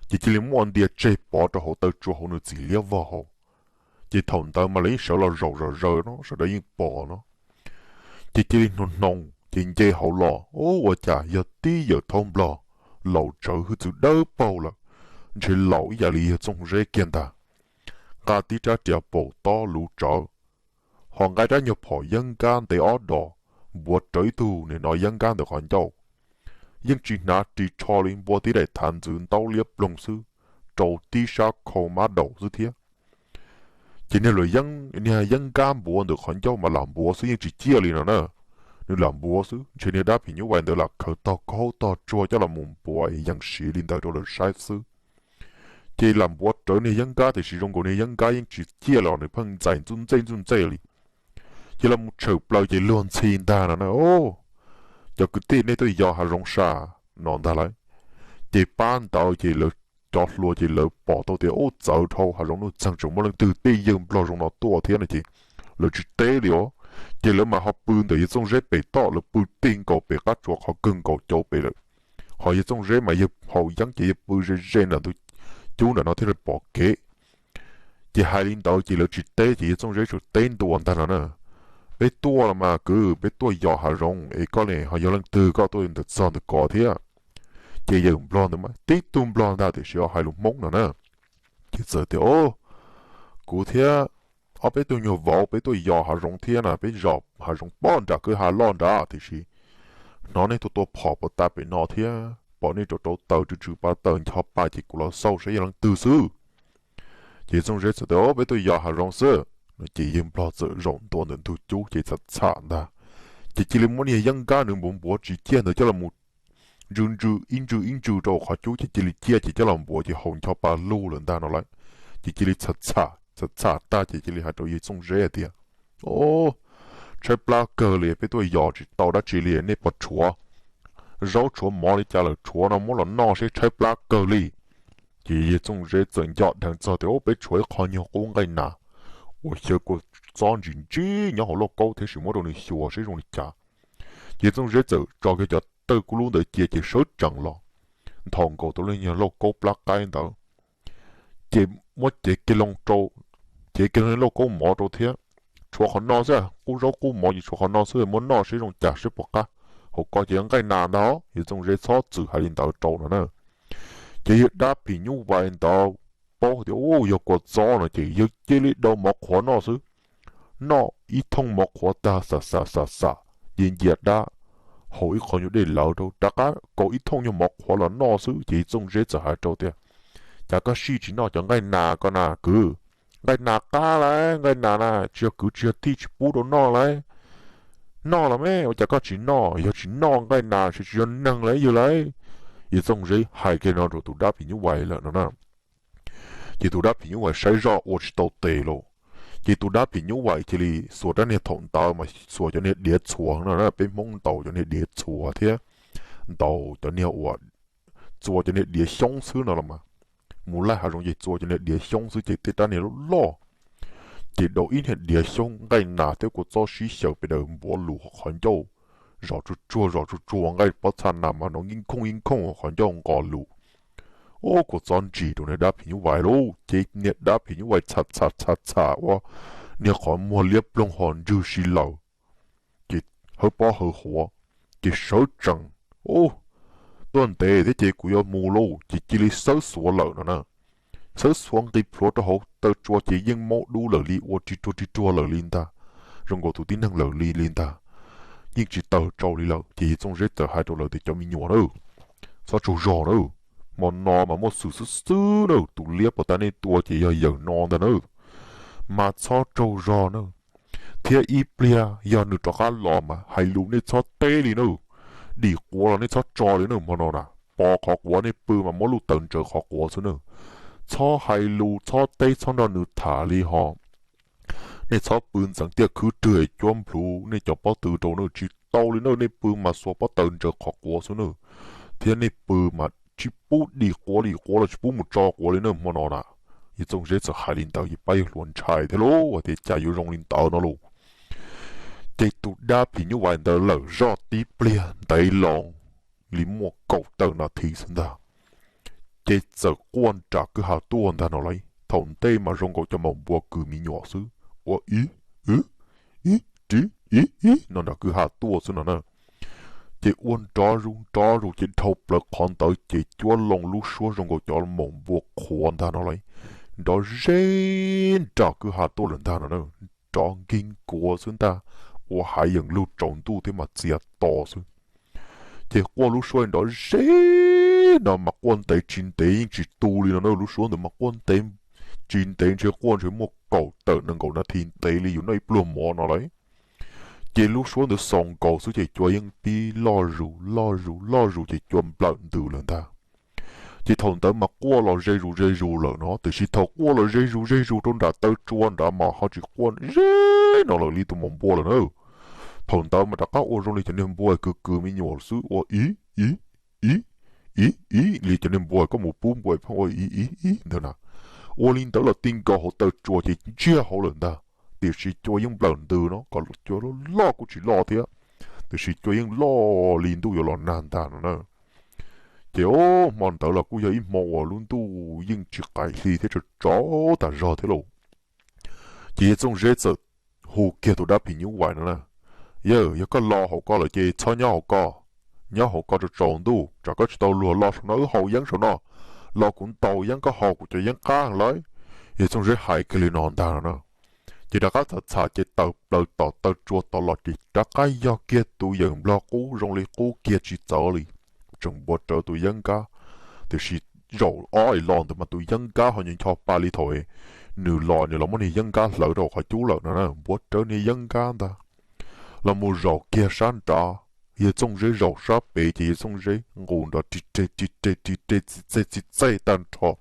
Ces cia li muaj ntia tseg pov rau hauv taw tsua hauv nws txim liab vog hauv. Ces thaum ntawd mas lawv yeej sawv los zaum zom zaws no, sawv daws yeej pom no. Ces cia li hnoos hnoos ces nce hauv los, ub, ua cas yog tib yawm thaub nplog laus tsawv hwj txwv dawb paug lawm, ntshe laus ib yam li yawg Txooj Zeb kiag ntag. Nqa tib rab riam paum tob luv tsawv, ho nqa rab nyuag phom yeeb nkab ntev ob dos, npuav rawv ib tug nim no yeeb nkab ntawm qhov ncauj. Yeej tsis hnav ris tsho li, npua tib daim thav ntxwv ntaub liab ploog xwb, rau tib sab khau mab daum xwb thiab. Ces niag luam yeeb, niag yeeb nkab npuav ntawm qhov ncauj mas lam npuav xwb yeej tsis ciaj li no na. Nws lam npuav xwb, ntshe niag dab phim nyuj vais ntawd lam khaws tog khaub tog tsuag coj los mus npuav es yees siv li ntawd rau lawv saib xwb. Ces lam npuav rawv niag yeeb nkab tiam sis zoo nkaus niag yeeb nkab yeej tsis ciaj los nws pheej ntxais ntxuj ntxej ntxuj ntxej li. Ces los mus tshawm plaws ces luag ntxhi ntag no na. Cov kwv tij, nej tuaj yos hav zoov sas no ntag lauj. Ces pab ntawd ces lawv cov hluas ces lawv pom tau tias ub, txawv dhau, hav zoov nuj txeeg tseem muaj leej twg tej yawg nplog zoo no tuaj thiab no ces lawv tsis teb li os. Ces lawv mas ho pw ntawm yawg Txooj Zeb pem toj, lawv pw tig nkaus pem qab tsuas qhov kawg nkaus cau pem lawm. Ho yawg Txooj Zeb mas yawg haus yeeb ces yawg pw ze ze nram ntug cub nram no thiaj li pom kev. Ces hais li ntawd ces lawv tsis teb, ces yawg Txooj Zeb txawm teb ntua ntag no na: Peb tuaj los mas kwv, peb tuaj yos hav zoov es koj ne ho yog leej twg koj tuaj ntawm txog ntawm ko thiab? Ces yawg nplog ntawd mas tib tug nplog ntag tiam sis ho hais lus Hmoob no na. Ces txawm tias, Kuv thiab ob peb tug nyuag vauv peb tuaj yos hav zoov thiab na, peb yos hav zoov pob nram kwj ha loj nrad, tiam sis hnov nej tuaj tua phom puas tas pem no thiab pom nej rauv rauv taws tsw tsw pa taws ncho pa ces kuv los xauj saib yog leej twg xwb. Ces Txooj Zeb txawm tias, Peb tuaj yos hav zoov xwb. Ces yawg nplog txawm zaum ntua ntawm ntug cub ces txham txham ntag, ces cia li muab niag yeeb nkab nws npuav npuav tsis ciaj ntawd coj los mus ntsw ntsw ib ntsw ib ntsw rau qhov cub ces cia li ciaj ces coj los npuav ces haus ncho pa lug lawm ntag no lawm. Ces cia li txham txham txham tag ces cia li hais rau yawg Txooj Zeb hais tias, Tshaib plab kawg li, peb tuaj yos tsis tau dab tsi li, nej puas tshuav zaub tshuav mov li cas lawm tshuav no muab los noj seb, tshaib plab kawg li. Ces yawg Txooj Zeb txawm nco dheev txog tias, Peb tshuav ib qho nyuag qub nqaij nas uas xyaw kua txob ntsim ntsib nyob hauv lauj kaub thiab, sim muab rau nws xyuas seb zoo li cas. Ces yawg Txooj Zeb txawm tso kiag cov tawj kub lub ntawd cia ces sawv tsees los nthos nkaus tau lub nyuag lauj kaub plab qaib ntawd, ces muab cev kiag loo rau, cev kiag loo lauj kaub mov rau thiab. Tshuav qhov no xwb, qub zaub qub mov ces tshuav qhov no xwb, muab noj seb zoo cas seb puas qab. Hauv ko ces yog nqaij nas ntag. Yawg Txooj Zeb txhob txwm hais li ntawd rau no na. Ces yawg dab phim nyuj vais ntawd paub tias, U, yog kua txob no ces yawg cia li daus mov qhuav noj xwb. Noj ib thooj mov qhuav tag xam xam xam xam, cia ncias dab, haus ib qho nyuag dej lawv rau rov qab kaus ib thooj nyuag mov qhuav los noj xwb. Ces Txooj Zeb txawm hais rau tias, Cas koj sij tsis noj cov nqaij nas ko na kwv? Nqaij nas qab lauj, nqaij nas na tsis yog kwv tsis yog tij tsis pub rau noj lauj. Noj los me, ua cas koj tsis noj? Yog tsis noj nqaij nas ces tsis yog neeg lauj yawg lauj. Yawg Txooj Zeb hais kiag no rau tus dab phim nyuj vais lawm no na. Ces tus dab phim nyuj vais saib zoj ua tsis tau tes lauj. Ces tus dab phim nyuj vais cia li xuas rab niag, thaum ntawd mas xuas cov niag diav txhuas no na, peb Hmoob ntaus cov niag diav txhuas thiab ntaus cov niag uas txua cov niag diav xyoob xwb no los mas. Mus laij hav zoov ces txua cov niag diav xyoob xwb ces tej rab niag loj loj, ces daus ib niag diav xyoob nqaij nas thiab kua txob sib xyaw pes daws npuav lus qhov ncauj, zom tsuag tsuag zom tsuag tsuag, nqaij pob txha nas mas no nkij nkhooj nkij nkhooj, qhov ncauj nqos lus. Ub, kua txob ntsis rau niag dab phim nyuj vais lauj, ces niag dab phim nyuj vais txham txham txham txham ua niag qhov muag liab ploog ho ntswg si lawm, ces hawb pob hawb huav, ces sawv tsees, Ub, tuaj ntev thiab ces kuv yuav mus lauj. Ces cia li xawb xuav lawm no na. Xawb xuav nqis plhuav rau hauv taw tsua ces yeej maub dub lawm li, ua ri ruag ri ruag lawm li ntag, zoo nkaus tus tib neeg lawm li li ntag. Yeej tsis tawg tsau li lawm. Ces Yawg Txooj Zeb txawm hais rau lawv tias, Cov me nyuam na, txhob tsaug zog na, hmo no mas muaj xwm xwb xwb na, tus liab puag ta nej tua ces yog yawm no ntag na, mas txhob tsaug zog na. Thiab ib pliag yog nws rov qab los mas hais lus nej txhob teb li na, dim quav los nej txhob tso li na. Hmo no na, pov qhov quav nej pw mas muab lub taws ntsaws qhov quav xwb na. Txhob hais lus txhob teb txhob nrog nws tham li ho. Nej txhob pw ntxeev tiaj khwb rwg cuab nplhuv nej cov pob tw rau na, tsis tau li na, nej pw mas xuas pob taws ntsaws qhov quav xwb na. Thiab nej pw mas tsis pub dim quav, dim quav los tsis pub mus tso quav li na hmo no na. Yawg Txooj Zeb txawm hais li ntawd ces pab yawg hluas ntshai thiab lauj, hais tias cas yuav zoo li ntawd no lauj. Ces tus dab phim nyuj vais ntawd lawm zoj tib pliag ntev loo li muaj kaum tawm nas this xwb ntag, ces txawm quaj nram kwj ha tuaj ntag no lauj. Thaum ntej mas zoo nkaus cov maum npua kws me nyuam xwb, ua ib, ib, ib, ib, ib no nram kwj ha tuaj xwb no na. Ces ua nrov zus nrov zus ces dhau plaws qhov ntawd ces cuab loo lub suab zoo nkaus cov maum npua qhuav ntag no lauj, nrov zeb nram kwj ha tuaj lawm ntag no na. Nrov nkig nkuav xwb ntag, ua hav yeem lug tsaus ntuj thiab mas txias to xwb. Ces quaj lub suab nrov zeb no mas quaj ntev tsis ntev yeej tsis tu li no na, lub suab ntawd mas quaj ntev tsis ntev ntshe quaj ntshe muaj kaum tawm nees nkaum nas this ntev li yus noj ib pluag mov no lauj. Ces lub suab ntawd xaus nkaus xwb ces cua yeej pib loj zus loj zus loj zus ces cua nplawm ntws lawm ntag. Ces thaum ntawd mas quaj los ze zus ze zus lawm no, tiam sis thaum quaj los ze zus ze zus rau nram taw tsua nrad mas ho tsis quaj ze no lawm li tus maum npua lawm na. Thaum ntawd mas rov qab ua zoo li cov niag npua kws kws me nyuam xwb, ua ib, ib, ib, ib, ib li cov niag npua koj mus pub npua pheej ua ib ib ib ntawd na. Ua li ntawd los ti nkaus hauv taw tsua ces ntsiag hauv lawm ntag, tiam sis cua yeej nplawm ntws no, kom cua loj loj kuj tsis loj thiab, tiam sis cua yeej loj li ntuj yuav los nag ntag no na. Ces o, hmo ntawd los kuj yog ib hmo uas lub ntuj yeej tsis qaim hli thiab, tsaus tsaus tas zog thiab lauj. Ces yawg Txooj Zeb txawm hu kiag tus dab phim nyuj vais no na: Yawg, yog koj los hauv ko lawm ces txhob nyob hauv ko, nyob hauv ko tsaus tsaus ntuj, tsam koj tsis tau luag los saum no wb haus yeeb saum no, los kuv ntaus yeeb koj haus kuv cov yeeb qab heev lawm. Yawg Txooj Zeb hais kiag li no ntag no na. Ces rov qab txham txham ces tawm plaws tom taw tsua tod los ces rov qab yog kiag tus yawm nplog qub zoo li qub kiag tsis txawv li, tseem npuav rawv tus yeeb nkab. Tiam sis zaum ob los ntawd mas tus yeeb nkab ho ncho pa li thaum nws los nws los muab niag yeeb nkab hlawv rau qhov cub lawm no na, npuav rawv niag yeeb nkab ntag. Los mus zaum kiag sab nrad, yawg Txooj Zeb zaum sab pem ces yawg Txooj Zeb nqus nrov ri re ri re ri re txi txej txi txej tag nrho,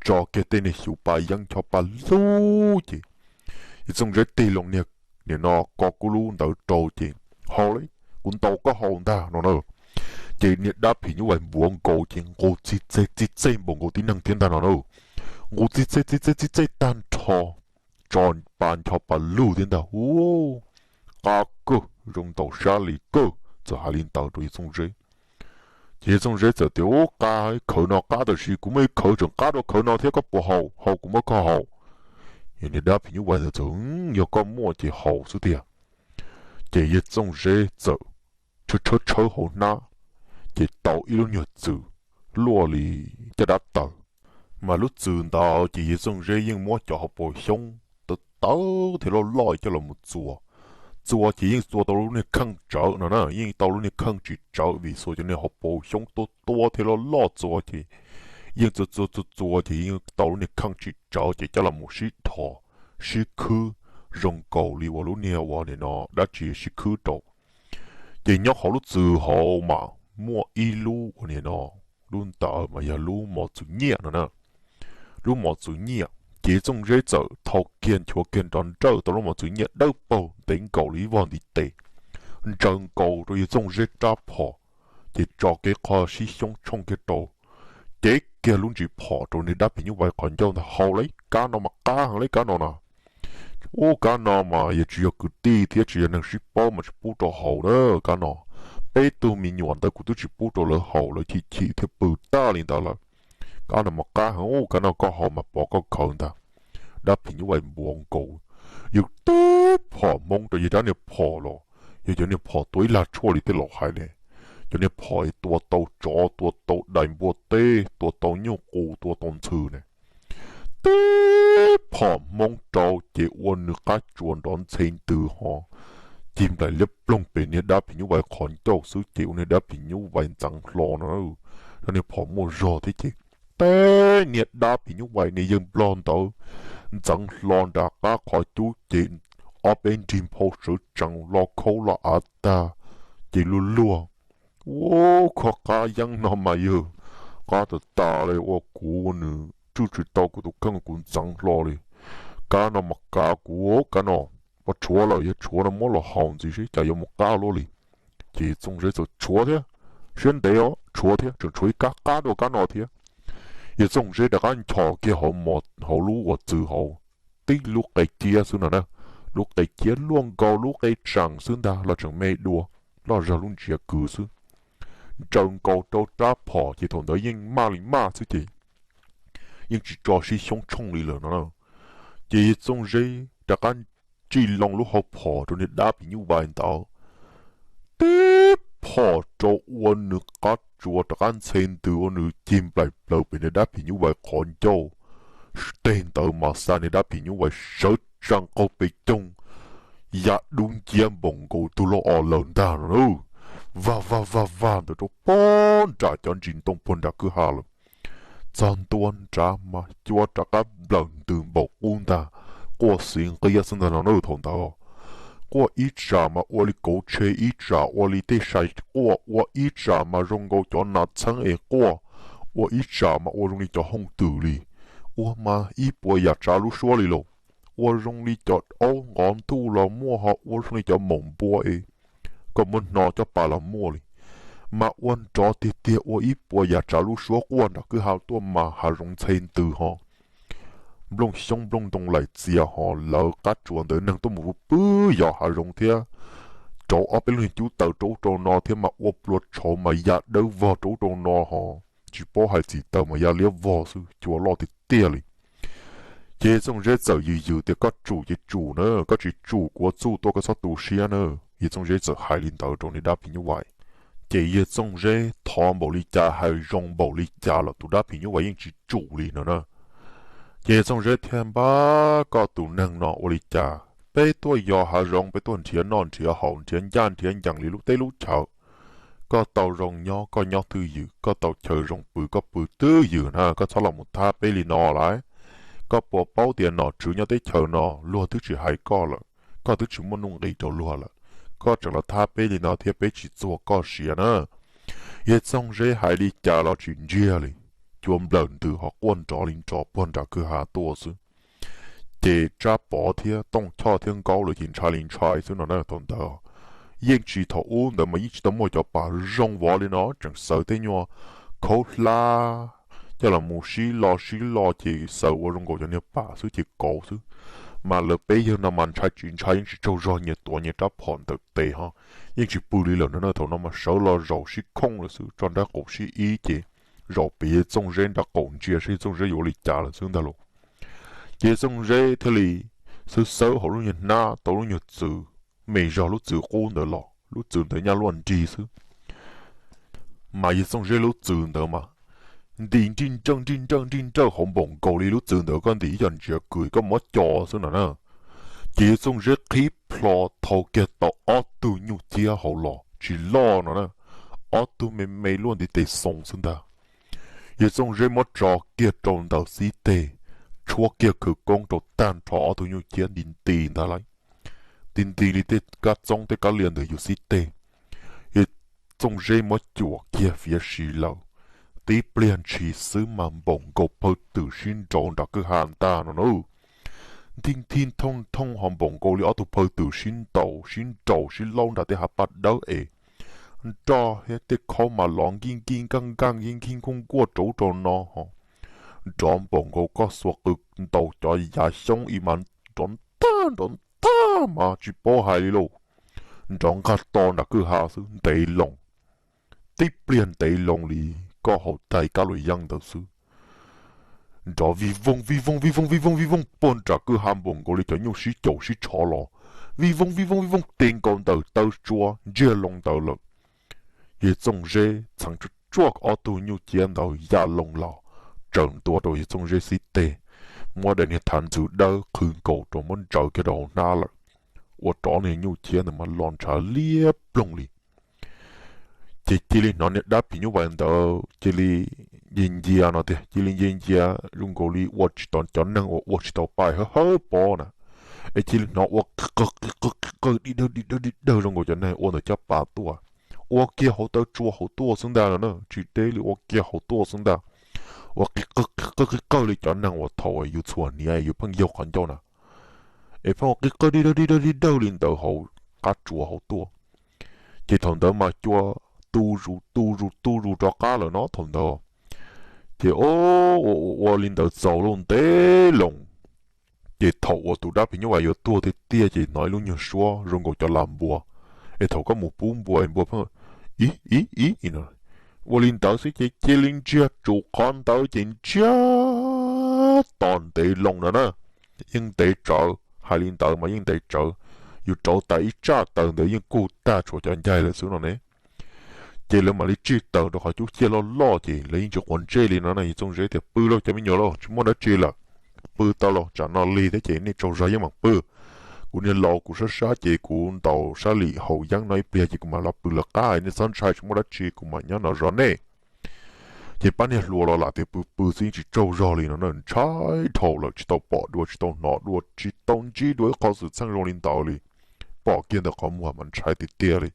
tso kiag tej niag xyuv pa yeeb ncho pa lug ces yawg Txooj Zeb tig loo niag, nim no ko kub lub ntawd rau ces: Haus li, kuv ntaus koj haus ntag no na. Ces niag dab phim nyuj vais npuav nkaus ces nqus txi txej txi txej npaum nkaus tib neeg thiab ntag no na. Nqus txi txej txi txej txi txej tag nrho, tso pa ncho pa lug thiab ntag. Ub, qab kawg, zoo ntaus sab li kawg, txawm hais li ntawd rau yawg Txooj Zeb. Ces yawg Txooj Zeb txawm tias: Ub, qab, khawv no qab tab sis kuv muaj ib khawv tseem qab dua khawv no thiab, koj puas haus? Haus, kuv muab koj haus. Yog niag dab phim nyuj vais ntawd txawm: Yog koj muaj ces haus xwb tiag. Ces yawg Txooj Zeb txawm tshawb tshawb tshawb hauv hnab, ces tau ib lub nyuag txwm luaj li caj dab taws. Mas lub txwm ntawd ces yawg Txooj Zeb yeej muab cov hauv paus xyoob tawv tawv thiab loj loj coj los mus txua. Txua ces yeej txua tau lub niag kheej tsawv no na, yeej tau lub niag kheej tsis tsawv vim xuas cov niag hauv paus xyoob tuab tuab thiab loj loj txua ces yeej txua txua txua txua ces yeej tau lub niag kheej tsis tsawv ces coj los mus sib dhos, sib khwb zoo nkaus li uas lub niag uas nim no dab tsi sib khwb rau. Ces nyob hauv lub txwm hauv mas muaj ib lub uas nim no, lub ntawd mas yog lub mos txwv nyiaj no na. Lub mos txwv nyiaj ces Txooj Zeb txawm thau kiag nchuav kiag nrov nrawj tau lub mos txwv nyiaj dawb paug ntev nkaus li ib vog ntiv tes, ntsaws nkaus rau yawg Txooj Zeb rab phom, ces tso kiag qho sib xyoob tshooj kiag rau, cev kiag lub ntsis phom rau niag dab phim nyuj vais qhov ncauj ntag. Haus li, kab no mas qab heev li kab no na. Ub, kab no mas yog tsis yog kwv tij thiab tsis yog neeg sib paub mas tsis pub rau haus na kab no. Peb tug me nyuam ntawd kuv twb tsis pub rau lawv haus, lawv chim chim thiab pw tag li ntawd lawm. Kab no mas qab heev, ub, kab no koj haus mas pov koj khawv ntag. Dab phim nyuj vais npuav nkaus, yawg tib phom hmoob rau yawg rab niag phom los, yog cov niag phom tua ib lag tshuaj li tej laus hais ne, cov niag phom tua tau tsov, tua tau dais npua teb, tua tau nyuj qus, tua tau ntxhw ne. Tib phom hmoob rau ces ua nws qab tsuas nrov ntxhe ntws ho cig nplaim liab ploog pem niag dab phim nyuj vais qhov ncauj xwb ces ua niag dab phim nyuj vais ntxeev hlo no. Rab niag phom muaj zog thiab ces teb niag dab phim nyuj vais niag yawg nplog ntawd ntxeev hlo nram qab qhov cub ces ob peb nrig nphau sawv tsees lo khaub lo av tag ces luag luag. Ub, kho qab yeeb no mas yawg, qab tas tas li, ua kuv ua nws tswj tsis tau kuv tus kheej, kuv ntxeev hlo li. Kab no mas kav kuv, kab no, ua tshuav lawm, yog tshuav no muab los haus ntxiv seb cas yuav mus qab luaj li. Ces Txooj Zeb txawm tshuav thiab, siab ntev os, tshuav thiab, tseem tshuav ib kab qab dua kab no thiab. Yawg Txooj Zeb rov qab nchos kiag hauv lub uas txwv hauv, tib lub qe ciab xwb no na, lub qe ciab luaj nkaus lub qe tseem xwb ntag los tseem me dua, loj zog lub ntsiav kws xwb. Ntsaws nkaus rau rab phom ces thaum ntawd yeej maj li maj xwb ces yeej tsis tso sib xyoob tshooj li lawm no na. Ces Txooj Zeb rov qab tsim loo lub hauv phom rau niag dab phim nyuj vais ntawd, tib phom rau ua nws qab tsuas rov qab ntxhe ntws ua nws cig nplaim plaws pem niag dab phim nyuj vais qhov ncauj. Teg ntawd mas xa niag dab phim nyuj vais sawv tsees qaug pes coog, ya dub nciab npaum nkaus tug loj os lawm ntag no na. Vag vag vag vag ntawd rau puag nram cov ntsis ntoo puag nram kwj ha lawm. Txog ntua nrad mas cua rov qab nplawm ntws npaum qub ntag, quaj xiv nqiab xwb ntag no na thaum ntawd. Quaj ib tsam mas ua li kauv tshe, ib tsam ua li tej sai quaj, ua ib tsam mas zoo nkaus cov nas txheeb es quaj, ua ib tsam mas ua zoo li cov hooj twm li. Ua mas ib puas yam tsav lub suab li lauj. Ua zoo li cov aub nqov ntuj los muaj, ho ua zoo li cov maum npua es koj muab hno coj pas los muaj li. Mas ua nrov tiag tiag, ua ib puas yam tsav lub suab quaj nram kwj ha tuaj mas hav zoov ntxhe ntws ho nplooj xyoob nplooj ntoo laim txias ho lawv qab tsuas ntawd neeg tuaj mus pw pw yos hav zoov thiab. Rauv ob peb lub niag cub taws rau ub rau no thiab mas ua plua tshauv mas ya dawb vog rau ub rau no ho tsis paub hais txim taws mas ya liab vog xwb, cua loj tiag tiag li. Ces Txooj Zeb txawm yws yws tias, Koj tsum ces tsum na, koj tsis tsum kuv ua txuj tuaj koj txhob tu siab na. Yawg Txooj Zeb txawm hais li ntawd rau niag dab phim nyuj vais. Ces Yawg Txooj Zeb thov npaum li cas hais zoo npaum li cas los tus dab phim nyuj vais yeej tsis tsum li no na. Ces Yawg Txooj Zeb thiaj npab, Koj tus neeg no ua li cas? Peb tuaj yos hav zoov, peb tuaj nrhiav noj nrhiav haus, nrhiav ncaj nrhiav ncees li lub teb lub chaw. Koj tau zoo nyob koj nyob twj ywm, koj tau chaw zoo pw koj pw twj ywm na, koj txhob los mus thab peb li no lauj. Koj puas paub tias nom tswv nyob teb chaws no luag twb tsis hais koj lawm, koj twb tsis muaj nuj nqis rau luag lawm, koj tseem los thab peb li no thiab peb tsis txuag koj siav na. Yawg Txooj Zeb hais li cas los tsis ntsiag li, cua nplawm ntws ho quaj nrov li nrov puag nram kwj ha tuaj xwb. Ces Tsab Pov thiab Tooj Choj thiab Nkaub lawv ces ntshai li ntshai xwb no na thaum ntawd. Yeej tsis, thaum ub ntawd mas yeej tsis tau muaj cov pas zoo vov li no, tseem xaws tej nyuag khaub hlab coj los mus sib lo sib lo ces xaws ua zoo nkaus cov niag pas xwb ces kauv xwb. Mas lawv peb yawg no mas ntshai tsis ntshai yeej tsis tsaug zog, nyias tuav nyias rab phom ntawm tes ho yeej tsis pw li lawm no na. Thaum no mas sawv los zaum sib khooj lawm xwb, tso nraub qaum sib ib ces zaum pem Yawg Txooj Zeb nraub qaum ntsia saib Yawg Txooj Zeb yuav ua li cas lawm xwb ntag lauj. Ces Yawg Txooj Zeb thiaj li xawb xawb hauv lub nyuag hnab tau lub nyuag txwv, me zog lub txwv qub ntawd los, lub txwv ntawd nyaj luaj nrig xwb. Mas Yawg Txooj Zeb lub txwv ntawd mas ntim nrij nrawj nrij nrawj nrij nrawj hauv npaum nkaus li lub txwv ntawd koj ntim ib co ntsiav kws koj muab co xwb no na. Ces Yawg Txooj Zeb qhib plho thau kiag tau ob tug nyuj ciab hauv los tsis loj no na, ob tug me me luaj ntiv tes xoo xwb ntag. Yawg Txooj Zeb muab tso kiag rau ntawm xib teg, tshuab kiag khawv koob rau tag nrho ob tug nyuj ciab nti nti ntag lauj, nti nti li tej kab txoob tej kab lias ntawm yus xib teg. Yawg Txooj Zeb muab cuam kiag fiav si lawm, tib pliag ntshis xwb mas npaum nkaus phawj twm sib nraus nram kwj ha ntag no na. Nti nti thooj thooj ho npaum nkaus li ob tug phawj twm sib ntaus sib nraus sib laub nram tej hav paj dawb es nroj thiab tej khaub mas los nkij nkij nkaj nkaj nkij nkij nkuaj nkuaj rau ub rau no ho nrov npaum nkaus koj xuas qws ntaus cov yav xyoob ib mas nrov ntag nrov ntag mas tsis paub hais li lauj. Nrov nqaj to nram kwj ha xwb ntev loo, tib pliag ntev loo li koj haus tag ib kab luam yeeb ntawd xwb. Nrov vij vooj vij vooj vij vooj vij vooj vij vooj puag nram kwj ha npaum nkaus li cov nyuj sib caum sib tshov los, vij vooj vij vooj vij vooj tes nkaus ntawm taw tsua ntsiag loo ntawd lawm. Yawg Txooj Zeb txheev tsuaj tsuaj ob tug nyuj ciab ntawd ya loo los, tsaws ntua rau Yawg Txooj Zeb xib teg, muab daim niag thav ntxwv dawb qhwv nkaus rau muab ntsaws kiag rau hauv hnab lawm, ua rov niag nyuj ciab ntawd mas loj ntshav liab ploog li. Ces cia li hnov niag dab phim nyuj vais ntawd cia li nce ncia no tias cia li nce ncia zoo nkaus li ua tsis tau, cov neeg uas ua tsis tau pa hawb hawb pob na, es cia li hnov ua qi qawg qi qawg qi qawg dig dawg dig dawg dig dawg zoo nkaus cov neeg ua ntawm caj pas tuaj, ua kiag hauv taw tsua hauv tuaj xwb ntag no na, tsis deb li ua kiag hauv tuaj xwb ntag. Ua qi qawg qi qawg qi qawg li cov neeg uas thaum yus txhuam hniav yus pheej yaug qhov ncauj na, es pheej ua qi qawg dig dawg dig dawg dig dawg li ntawd hauv qab tsua hauv tuaj. Ces thaum ntawd mas cua tu zus tu zus tu zus rov qab lawm no thaum ntawd. Ces ua ua li ntawd txaus lub ntev loo, ces thaum uas tus dab phim nyuj vais yuav tuag tiag tiag ces hnov ib lub nyuag suab zoo nkaus cov lam npua, es thaum koj mus pub npua es npua pheej ib ib ib no, ua li ntawd xwb ces cia li ntsiag tsum qhov ntawd ces ntsiag to ntev loo no na. Yeej ntev tsawv, hais li ntawd mas yeej ntev tsawv, yus rauv tas ib tsaj taws ntawd yeej kuj tag tshuav cov ncaig lawm xwb no ne. Ces lawv mam li tsij taws rau qhov cub ciaj loj loj ces lawv yeej tsis quav ntsej li no na. Yawg Txooj Zeb tias, Pw lauj cov me nyuam lauj, tsis muaj dab tsi lawm, pw tau los tsam no lig thiab ces nej tsaug zog yeej mam pw. Kuv niag laus kuv sab sab ces kuv ntaus sab lim haus yeeb no ib pliag ces kuv mam los pw lawv qab, nej txhob ntshai tsis muaj dab tsi, kuv mam nyob no zov nej. Ces pab niag hluas los lam tias pw pw xwb yeej tsis tsaug zog li no na, ntshai dhau lawm tsis tau pom dua tsis tau hnov dua tsis tau ntsib dua ib qho xwm txheej zoo li ntawd li. Pom kiag ntawm qhov muag mas ntshai tiag tiag li.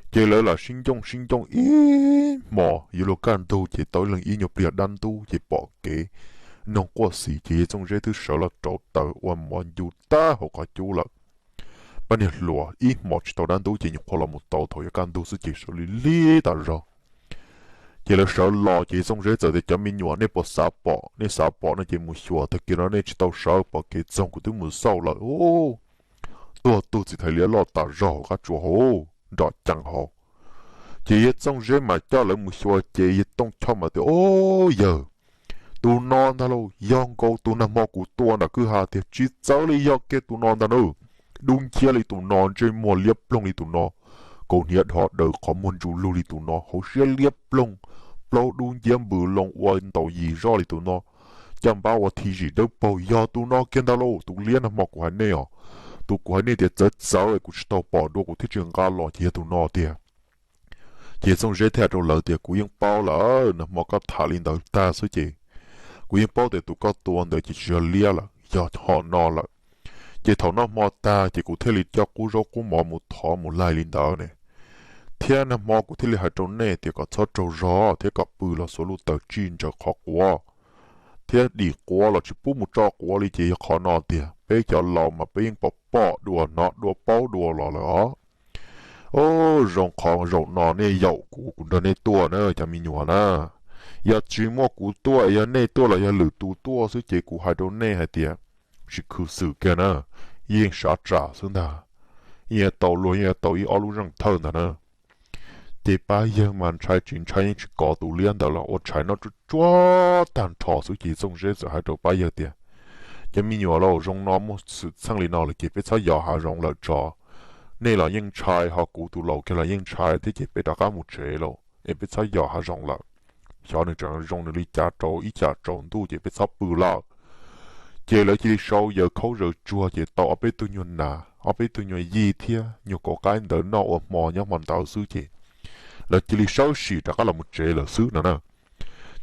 Ces lawv lam sib ncooj sib ncooj ib hmos yuav luag kaj ntug ces tau ib leeg ib nyuag pliag dab ntub ces pom kev noog quaj xis ces Yawg Txooj Zeb twb sawv los rauv taws ua mov ncu tag hauv qhov cub lawm. Pab niag hluas ib hmos tsis tau dab ntub ces nyuam qhuav los mus tau thaum yuav kaj ntug xwb ces sawv lig lig tas zog. Ces lawv sawv los ces Txooj Zeb txawm tias, Cov me nyuam, nej puas xav pom? Nej xav pom no ces mus xyuas tag kis no nej tsis tau sawv, pom kev txoog kuv twb mus xauj lawm. Tuag tug txiv thais liab loj tas zog hauv qab tsua hauv nrom cees hauv. Ces Yawg Txooj Zeb mas coj lawv mus xyuas ces Yawg Tooj Choj mas tias, Au yawg, Tus no ntag lauj, yog nkaus tus nag hmo kuv tua nram kwj ha tiag, tsis txawv li, yog kiag tus no ntag na. Dub nciab li tus no, ntsej muag liab ploog li tus no, kaus hniav dhos daws qhov muag ntsuj lug li tus no, hauv siab liab ploog, plaub dub nciab npws loo ua ntaus yim zoj li tus no, caj npab ua thi zim dawb paug, yog tus no kiag ntag lauj. Tus liab nag hmo kuv hais nej os, tus kuv hais nej tias txawv txawv kuv tsis tau pom dua kuv thiaj tsis nqa los ces yog tus no tiag. Ces Txooj Zeb thiaj hais rau lawv tias, kuv yeej paub lawm, nag hmo koj tham li ntawd tag xwb ces kuv yeej paub tias tus koj tua ntawd ces tsis yog liab lawm, yog hom no lawm. Ces thaum noj hmo tag ces kuv thiaj li coj qub zaub qub mov mus thov mus laig li ntawd ne. Thiab nag hmo kuv thiaj li hais rau nej tias kom txhob tsaug zog thiab kom pw los xuas lub taws tsij ntsaws qhov quav thiab dim quav los tsis pub mus tso quav li ces yog qhov no tiag. Peb cov laus mas peb yeej pom pom dua hnov dua paub dua los lawm os. Ub, zoo qhov zaum no nej yaum kuv, kuv nrog nej tuaj na cov me nyuam na. Yog tsis muaj kuv tuaj es yog nej tuaj los yog lwm tus tuaj xwb ces kuv hais rau nej hais tias tsis khwv xwm kiag na, yeej sav tsam xwb ntag. Yeej yuav tau luag, yeej yuav tau ib ob lub zeej thawj ntag na. Ces pab yawg mas ntshai tsis ntshai yeej tsis kov tus liab ntawd los ua tshais noj tsuag tsuag tag nrho xwb ces Txooj Zeb txawm hais rau pab yawg tias, cov me nyuam lauj, zoo no muaj xwm txheej li no lawm ces peb txhob yos hav zoov lawm tso. Nej los yeej ntshai, ho kuv tus laus kiag los yeej ntshai thiab ces peb rov qab mus tsev lauj es peb txhob yos hav zoov lawm. Xyov nws tseem zoo nws li cas rau ib cag tsaus ntuj ces peb txhob pw lawm. Ces lawv cia li sau yaws khaub zaws tsuag ces tau ob peb tug nyuag nas, ob peb tug nyuag yij thiab nyuag kauv qaib ntawd noj ua hmo nyob hmo ntawd xwb ces lawv cia li sawv tsees rov qab los mus tsev lawm xwb no na.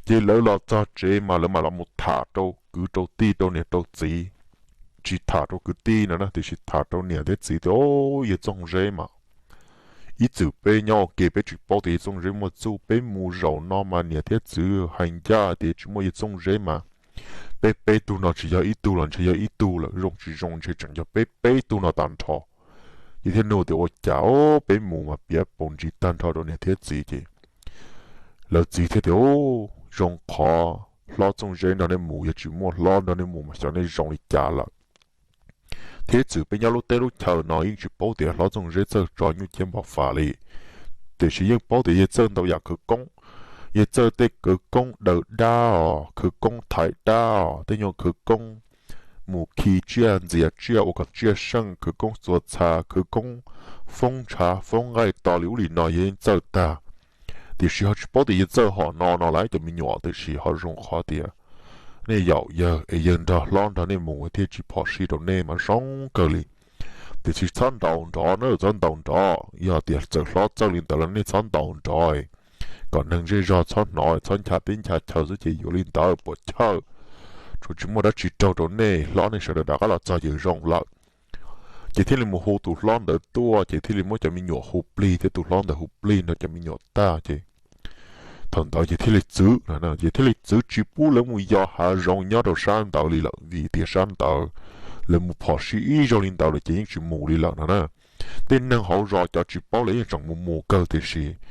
Ces lawv los txog tsev mas lawv mam los mus tham rau kwv rau tij rau niam rau txiv, tsis tham rau kwv tij no na, tiam sis tham rau niam thiab txiv tias, o, yawg Txooj Zeb mas ib txwm peb nyob ua ke peb tsis paub tias yawg Txooj Zeb muaj txuj, peb mus zaum no mas niam thiab txiv hais ncaj tias tsis muaj yawg Txooj Zeb mas peb peb tug no tsis yog ib tug los ntshe yog ib tug lawm, zoo tsis zoo ntshe tseem yog peb peb tug no tag nrho. Ces thiaj nug tias ua cas, o, peb mus mas piav paus ntsis tag nrho rau niam thiab txiv ces lawv txiv thiaj tias, u, zoo qhov hlob Txooj Zeb nrog nej mus, yog tsis muaj hlob nrog nej mus mas xyov nej zoo li cas lawm. Thiab ib txwm peb nyob lub teb lub chaw no yeej tsis paub tias hlob Txooj Zeb txawj tso nyuj ciab npau fas li, tiam sis yeej paub tias yawg txawj ntau yam khawv koob. Yawg txawj tej khawv koob daws dab os, khawv koob thaiv dab os, tej nyuag khawv koob mus khi tsiaj ntxias tsiaj ua kom tsiaj seej, khawv koob txua txha, khawv koob foob ntshav foob nqaij to li ub li no yawg yeej txawj tag. Tiam sis ho tsis paub tias yawg txawj hom no no lawm cov me nyuam, tiam sis ho zoo qhov tias nej yaum yawg es yawg nrog hlob nrog nej mus thiaj tsis phom sij rau nej mas zoo kawg li. Tiam sis txhob ntaus nrov na, txhob ntaus nrov, yog tias txawm hlob txawj li ntawd los nej txhob ntaus nrov, kom neeg zej zog txhob hnov, txhob ncha teb ncha chaw xwb ces yuav li ntawd puas chawj, tsuas tsis muaj dab tsi raug rau nej, hlob nej sawv daws rov qab los txog ces zoo lawm. Ces thiaj li mus hu tus hlob ntawd tuaj, ces thiaj li muab cov me nyuam hu plig thiab tus hlob ntawd hu plig nrog cov me nyuam tag ces thaum ntawd ces thiaj li txwv, ces thiaj li txwv tsis pub lawv mus yos hav zoov nyob rau sab ntawd li lawm, vim tias sab ntawd lawv mus phom sij ib zaug li ntawd lawm ces yeej tsis mus li lawm no na. Tej neeg hauv zos cov tsis paub lawv yeej tseem mus mus kawg, tiam sis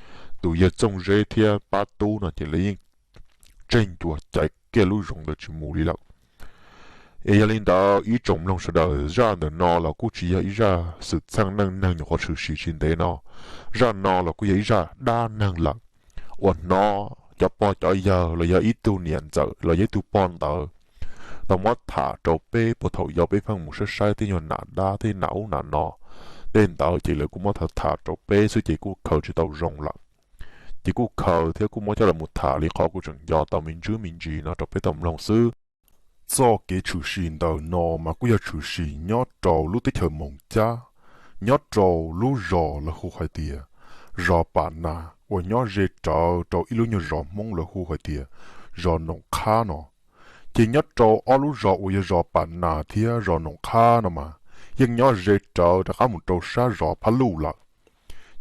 tus yawg Txooj Zeb thiab pab tub no ces lawv yeej tseg ncua caiv kiag lub zoov ntawd tsis mus li lawm. Es yog li ntawd ib tsoom mloog sawv daws, zaj ntawm no los kuj tsis yog ib zaj xwm txheej neej neeg nyuam qhuav tshwm sim tsis ntev no, zaj no los kuj yog ib zaj dab neeg lawm, uas hnov cov pog cov yawg los yog ib tug niam ntxawm los yog ib tug pog ntawd tau muab tham rau peb puag thaum yau peb pheej mus saib saib tej nyuag nam dab tej nam ub nam no, tej ntawd ces lawv kuj muab tham tham rau peb xwb ces kuj khaws tsis tau zoo lawm. Ces kuj khaws thiab kuj muab coj los tham li qhov kuj tseem nco tau me ntsis me ntsis no rau peb tau mloog xwb. Txoj kev tshwm sim ntawm no mas kuj yog tshwm sim nyob rau lub teb chaws Moos Cab, nyob rau lub zos lawv hu hais tias zos Pam Nas uas nyob ze rawv rau ib lub nyuag zos Hmoob lawv hu hais tias zos Noom Qhab no. Ces nyob rau ob lub zos uas yog zos Pam Nas thiab zos Noom Qhab no mas yeej nyob ze rawv rov qab mus rau sab zos Phab Luj lawm.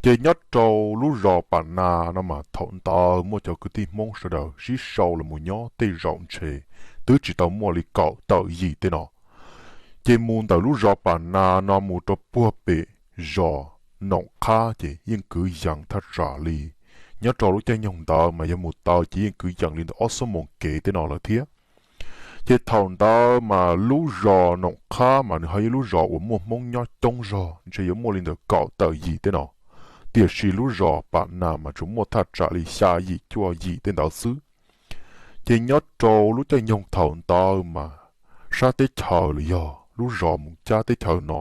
Ces nyob rau lub zos Pam Nas no mas thaum ntawd muaj cov kwv tij Hmoob sawv daws sib sau los mus nyob tej zaum ntshe twb tsis tau muaj li kaum tawm yim tej no. Ces mus ntawm lub zos Pam Nas no mus rau puag pem zos Noom Qhab ces yeej kwv yees thaj tsam li. Nyob rau lub caij nyoog ntawd mas yog mus taw ces yeej kwv yees li ntawm ob xuab moos kev tej no lawm thiab. Ces thaum ntawd mas lub zos Noom Qhab mas nws ho yog lub zos uas muaj Hmoob nyob coob zog, ntshe yuav muaj li ntawm kaum tawm yim tej no, tiam sis lub zos Pam Nas mas tsuas muaj thaj tsam li xya yim cuaj yim tej ntawd xwb. Ces nyob rau lub caij nyoog thaum ntawd mas sab teb chaws los yog lub zos Moos Cab teb chaws no,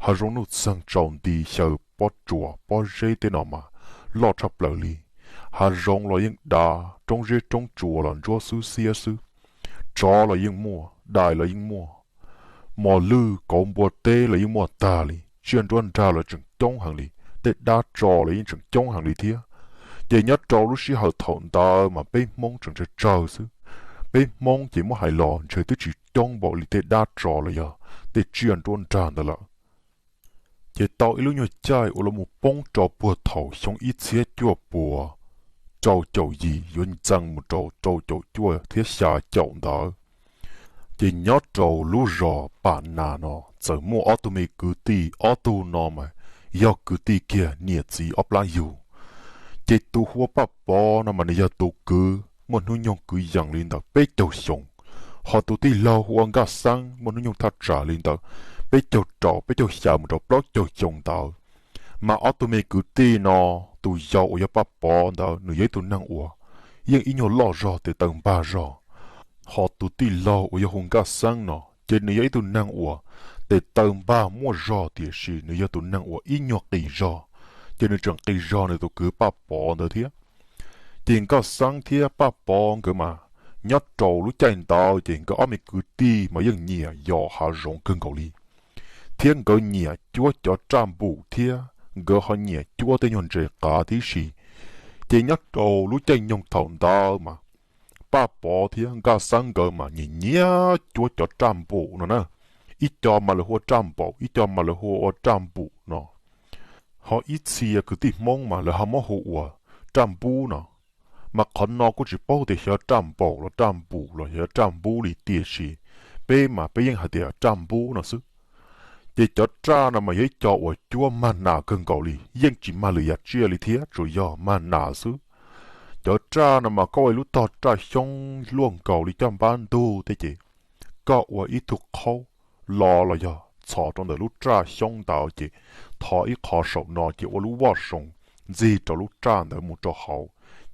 hav zoov nuj txeeg tsaus nti xyaw pob tsuas pob zeb tej no mas loj tshaj plaws li. Hav zoov los yeej dav, roob zeb roob tsuas los ntsuab xwb xiab xwb. Tsov los yeej muaj, dais los yeej muaj, mos lwj kauv npua teb los yeej muaj tag li, tsiaj nruab nrag los tseem coob heev li, tej dab tso los yeej tseem coob heev li thiab. Ces nyob rau lub sij hawm thaum ntawd mas peb Hmoob tseem tsawg tsawg xwb. Peb Hmoob ces muab hais los ntshe twb tsis coob npaum li tej dab tso los yog tej tsiaj nruab nrag ntawd lawm. Ces tau ib lub nyuag caij uas los mus poob rau puag thaum xyoo ib txhiab cuaj puas rau caum yim yuav ntxeev mus rau rau caum cuaj thiab xya caum ntawd, ces nyob rau lub zos Pam Nas no txawm muaj ob tug me kwv tij, ob tug no mas yog kwv tij kiag niam txiv ob plab yug. Ces tus hu ua Paj Pov no mas nws yog tus kwv muaj hnub nyoog kwv yees li ntawm peb caug xyoo, ho tus tij laug hu ua Nkaj Xeeb muaj hnub nyoog thaj tsam li ntawm peb caug rau peb caug xya mus rau plaub caug xyoo ntawd. Mas ob tug me kwv tij no, tus yau uas yog Paj Pov ntawd nws yog ib tug neeg uas yeej ib nyuag loj zog tes taw npag zog, ho tus tij laug uas yog hu Nkaj Xeeb no ces nws yog ib tug neeg uas tes taw npag muaj zog tiam sis nws yog tus neeg uas ib nyuag qis zog, ces nws tseem qis zog nws tus kwv Paj Pov ntawd thiab. Ces Nkaj Xeeb thiab Paj Pov nkawd mas nyob rau lub caij ntawd ces nkawd ob me kwv tij mas yeej nyiam yos hav zoov kawg nkaus li, thiab nkawd nyiam cuab cov raj npum thiab nkawd ho nyiam cuab tej nyuag ntses qav tib si. Ces nyob rau lub caij nyoog thaum ntawd mas Paj Pov thiab Nkaj Xeeb nkawd mas nyiam nyiam cuab cov raj npum no na, ib co mas lawv hu ua raj npaum, ib co mas lawv hu ua raj npum no, ho ib txhia kwv tij Hmoob mas lawv ho muab hu ua raj npub no. Mas qhov no kuj tsis paub tias xyov raj npaum los raj npum los xyov raj npub li tiam sis peb mas peb yeej hais tias raj npub no xwb. Ces cov raj no mas yog ib co uas cuab mag nas kawg nkaus li, yeej tsis mag lwm yam tsiaj li thiab, tsuas yog mag nas xwb. Cov raj no mas koj ua ib lub tog raj xyoob luaj nkaus li caj npab ntug tej ces koj ua ib tug qhaub lo los yog txhos rau ntawm lub raj xyoob ntawd ces tho ib qho saum no ces ua lub voj soo ntxig rau lub raj ntawd mus rau hauv,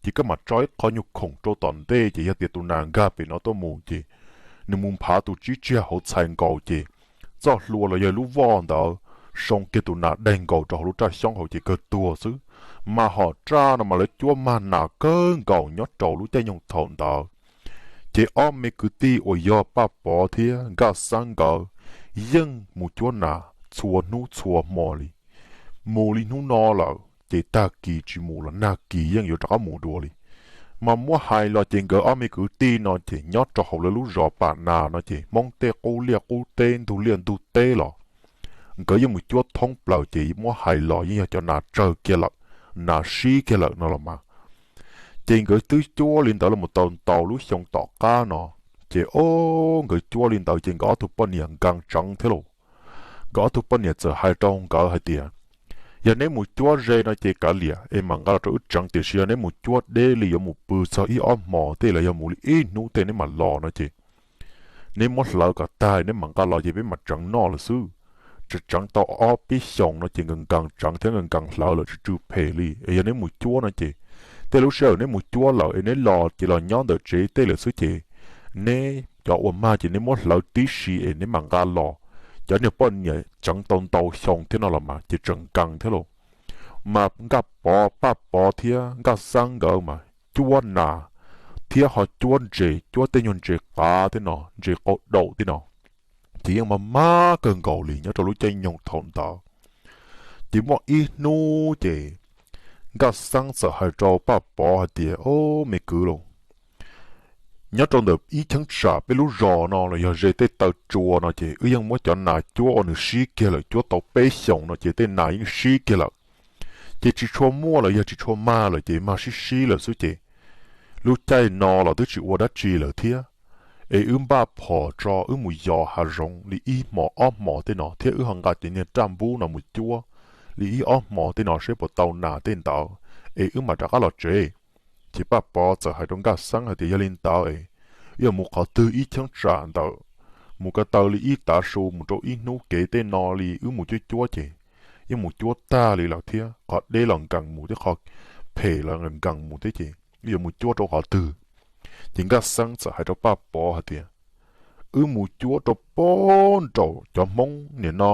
ces koj mam tso ib qho nyuag khoom rau tom ntej ces yog tias tus nas nkag pem no tuaj mus ces nws mus nphav tus tsib tsiag hauv txhais nkaus ces txoj hlua los yog lub voj ntawd soo kiag tus nas daig nkaus rau hauv lub raj xyoob hauv ces kawg tuag xwb. Mas hom raj no mas lawv cuab mag nas kawg nkaus nyob rau lub caij nyoog thaum ntawd. Ces ob me kwv tij uas yog Paj Pov thiab Nkaj Xeeb nkawd yeej mus cuab nas txhua hnub txhua hmo li. Mus li hnub no lawm ces tag kis tsis mus los nag kis yeej yuav rov qab mus dua li. Mas muab hais los ces nkawd ob me kwv tij no ces nyob rau hauv lawv lub zos Pam Nas no ces Hmoob tej qub liaj qub teb ntug liaj ntug teb los nkawd yeej mus cuab thoob plaws ces muab hais los yeej yog cov nas tsawg kiag lawm, nas sib kiag lawm no los mas. Ces nkawd twb cuab li ntawd los mus tau ntau lub xyoo tom qab no, ces o, nkawd cuab li ntawd ces nkawd ob tug poj niam nkees tseev thiab lauj. Nkawd ob tug poj niam txawm hais rau nkawd hais tias, yog neb mus cuab ze no ces kav liam es mam nqa los rau wb tseev, tiam sis yog neb mus cuab deb li yuav mus pw txog ib ob hmos tej los yog mus li ib hnub tej neb mam los no ces neb muab hlawv kom tag neb mam nqa los ces peb mam tseev noj lawm xwb. Tseem tseev tau ob peb xyoos no ces nkees nkees tseev thiab nkees nkees hlawv lawm tsw tsw phem li. Es yog neb mus cuab no ces tej lub sij hawm neb mus cuab lawm es neb los ces los nyob ntawm tsev tej lawm xwb ces neb cov ua mag ces neb muab hlawv tib si es neb mam nqa los. Cov niag poj niam tseev tau ntau xyoo thiab no los mas ces tseem nkees thiab lauj. Mas Nkaj Pov, Paj Pov thiab Nkaj Xeeb nkawd mas cuab nas thiab ho cuab ntses, cuab tej nyuag ntses qav tej no, ntses qau daum tej no, ces yeej maj maj kawg nkaus li nyob rau lub caij nyoog thaum ntawd. Ces muaj ib hnub ces Nkaj Xeeb txawm hais rau Paj Pov hais tias, o, me kwv lauj, nyob rau ntawm ib cheeb tsam peb lub zos no los yog ze tej taw tsua no ces wb yeej muab cov nas cuab ua nws sib kiag lawm, cuab tau peb xyoos no ces tej nas yeej sib kiag lawm. Ces tsis tshua muaj los yog tsis tshua mag lawm ces mag sib sib lawm xwb ces lub caij no los twb tsis ua dab tsi lawm thiab. Es wb npaj phom tso wb mus yos hav zoov li ib hmos ob hmos tej no thiab wb ho nqa cov niag raj npub no mus cuab li ib ob hmos tej no seb puas tau nas tej ntawd es wb mam rov qab los tsev. Ces Paj Pov txawm hais rau Nkaj Xeeb hais tias yog li ntawd es wb yuav mus qhov twg ib cheeb tsam ntawm, mus ko taw li ib tav su mus rau ib hnub kev tej no li wb mus cuab cuab ces yeej mus cuab tag li lawm thiab, qhov deb los nkees mus thiab qhov phem los nkees mus thiab ces wb yuav mus cuab rau qhov twg? Ces Nkaj Xeeb txawm hais rau Paj Pov hais tias, wb mus cuab rau pog nraum cov Hmoob nim no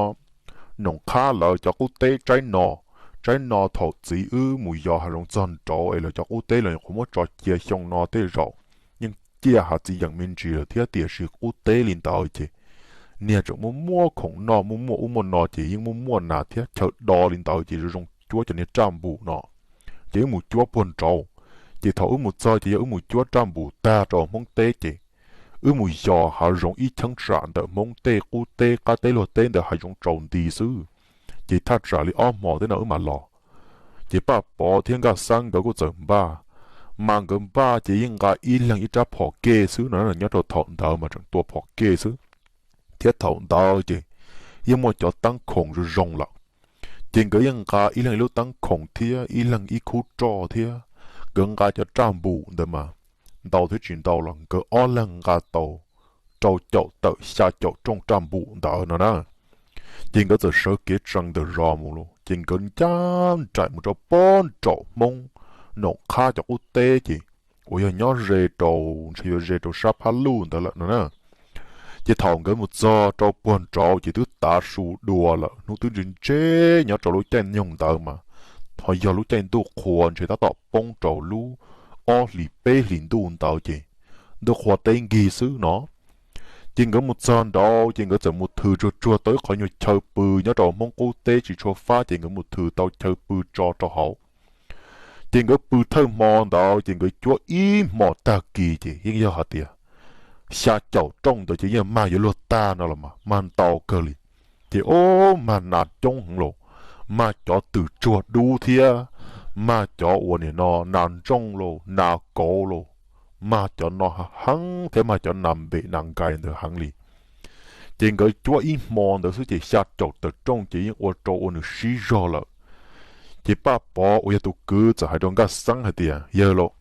Noom Qhab lawv cov qub teb tsaib no. Tsaib no thaum txiv wb mus yos hav zoov txog nraud es lawv cov qub teb los nyuam qhuav muab tso cia xyoo no tej zaum yeej ciaj hav txiv yeem me ntsis lawm thiab, tiam sis qub teb li ntawd ces niag tseem muaj muaj khoom noj, muaj muaj ub muaj no ces yeej muaj muaj nas thiab chaw do li ntawd ces zoo zoo cuab cov niag raj npum no. Ces wb mus cuab puag nraud. Ces thaum wb mus txog ces yog wb mus cuab raj npum tag rau Hmoob teb ces wb mus yos hav zoov ib cheeb tsam ntawm Hmoob tej qub teb qab teb luag teb ntawd hav zoov tsaus nti xwb. Ces thaj tsam li ob hmos tej no wb mam los. Ces Paj Pov thiab Nkaj Xeeb nkawd kuj txawm npaj, mas nkawd npaj ces yeej nqa ib leeg ib rab phom kej xwb no, nyob rau thaum ntawd mas tseem tua phom kej xwb. Thiab thaum ntawd ces yeej muaj cov teeb khoom zoo zoo lawm. Ces nkawd yeej nqa ib leeg ib lub teeb khoom thiab ib leeg ib khub roj thiab. Nkawd nqa cov raj npum ntawd mas ntau thiab tsis ntau los nkawd ob leeg nqa tau rau caum tawm xya caum rooj raj npum ntawd no na. Ces nkawd txawm sawv kev tsees ntawm zos mus lauj, ces nkawd ncaj nraim mus rau pog nraum Hmoob Noom Qhab cov qub teb ces uas yog nyob ze rau, ntshe yuav ze rau sab Phab Luj ntawd lawm no na. Ces thaum nkawd mus txog rau puag nraud ces twb tav su dua lawm, hnub twb ntse ntse nyob rau lub caij nyoog ntawd mas ho yog lub caij ntuj qhua ntshe tab tom poob rau lub ob hlis peb hlis ntuj ntawd ces ntuj qhua teb nkig xwb no. Ces nkawd mus txog nraud ces nkawd txawm mus thws tsuag tsuag tau ib qhov nyuag chaw pw nyob rau Hmoob qub teb tsis tshua fab ces nkawd mus thws tau chaw pw tso rau hauv. Ces nkawd pw thawj hmo ntawd ces nkawd cuab ib hmo tag kis ces yeej yog hais tias xya caum rooj ntawd ces yeej mag yuav luag tag no los mas mag ntau kawg li. Ces ub, mag nas coob heev lauj, mag cov twm tsuag dub thiab, mag cov uas nim no nas ntsooj lauj, nas kauv lauj, mag cov no heev thiab mag cov nas npem nas nkais ntawd heev li. Ces nkawd cuab ib hmo ntawd xwb ces xya caum tawm rooj ces yeej ua rau ua nws sib zog lawm. Ces Paj Pov uas yog tus kwv txawm hais rau Nkaj Xeeb hais tias, yawg lauj,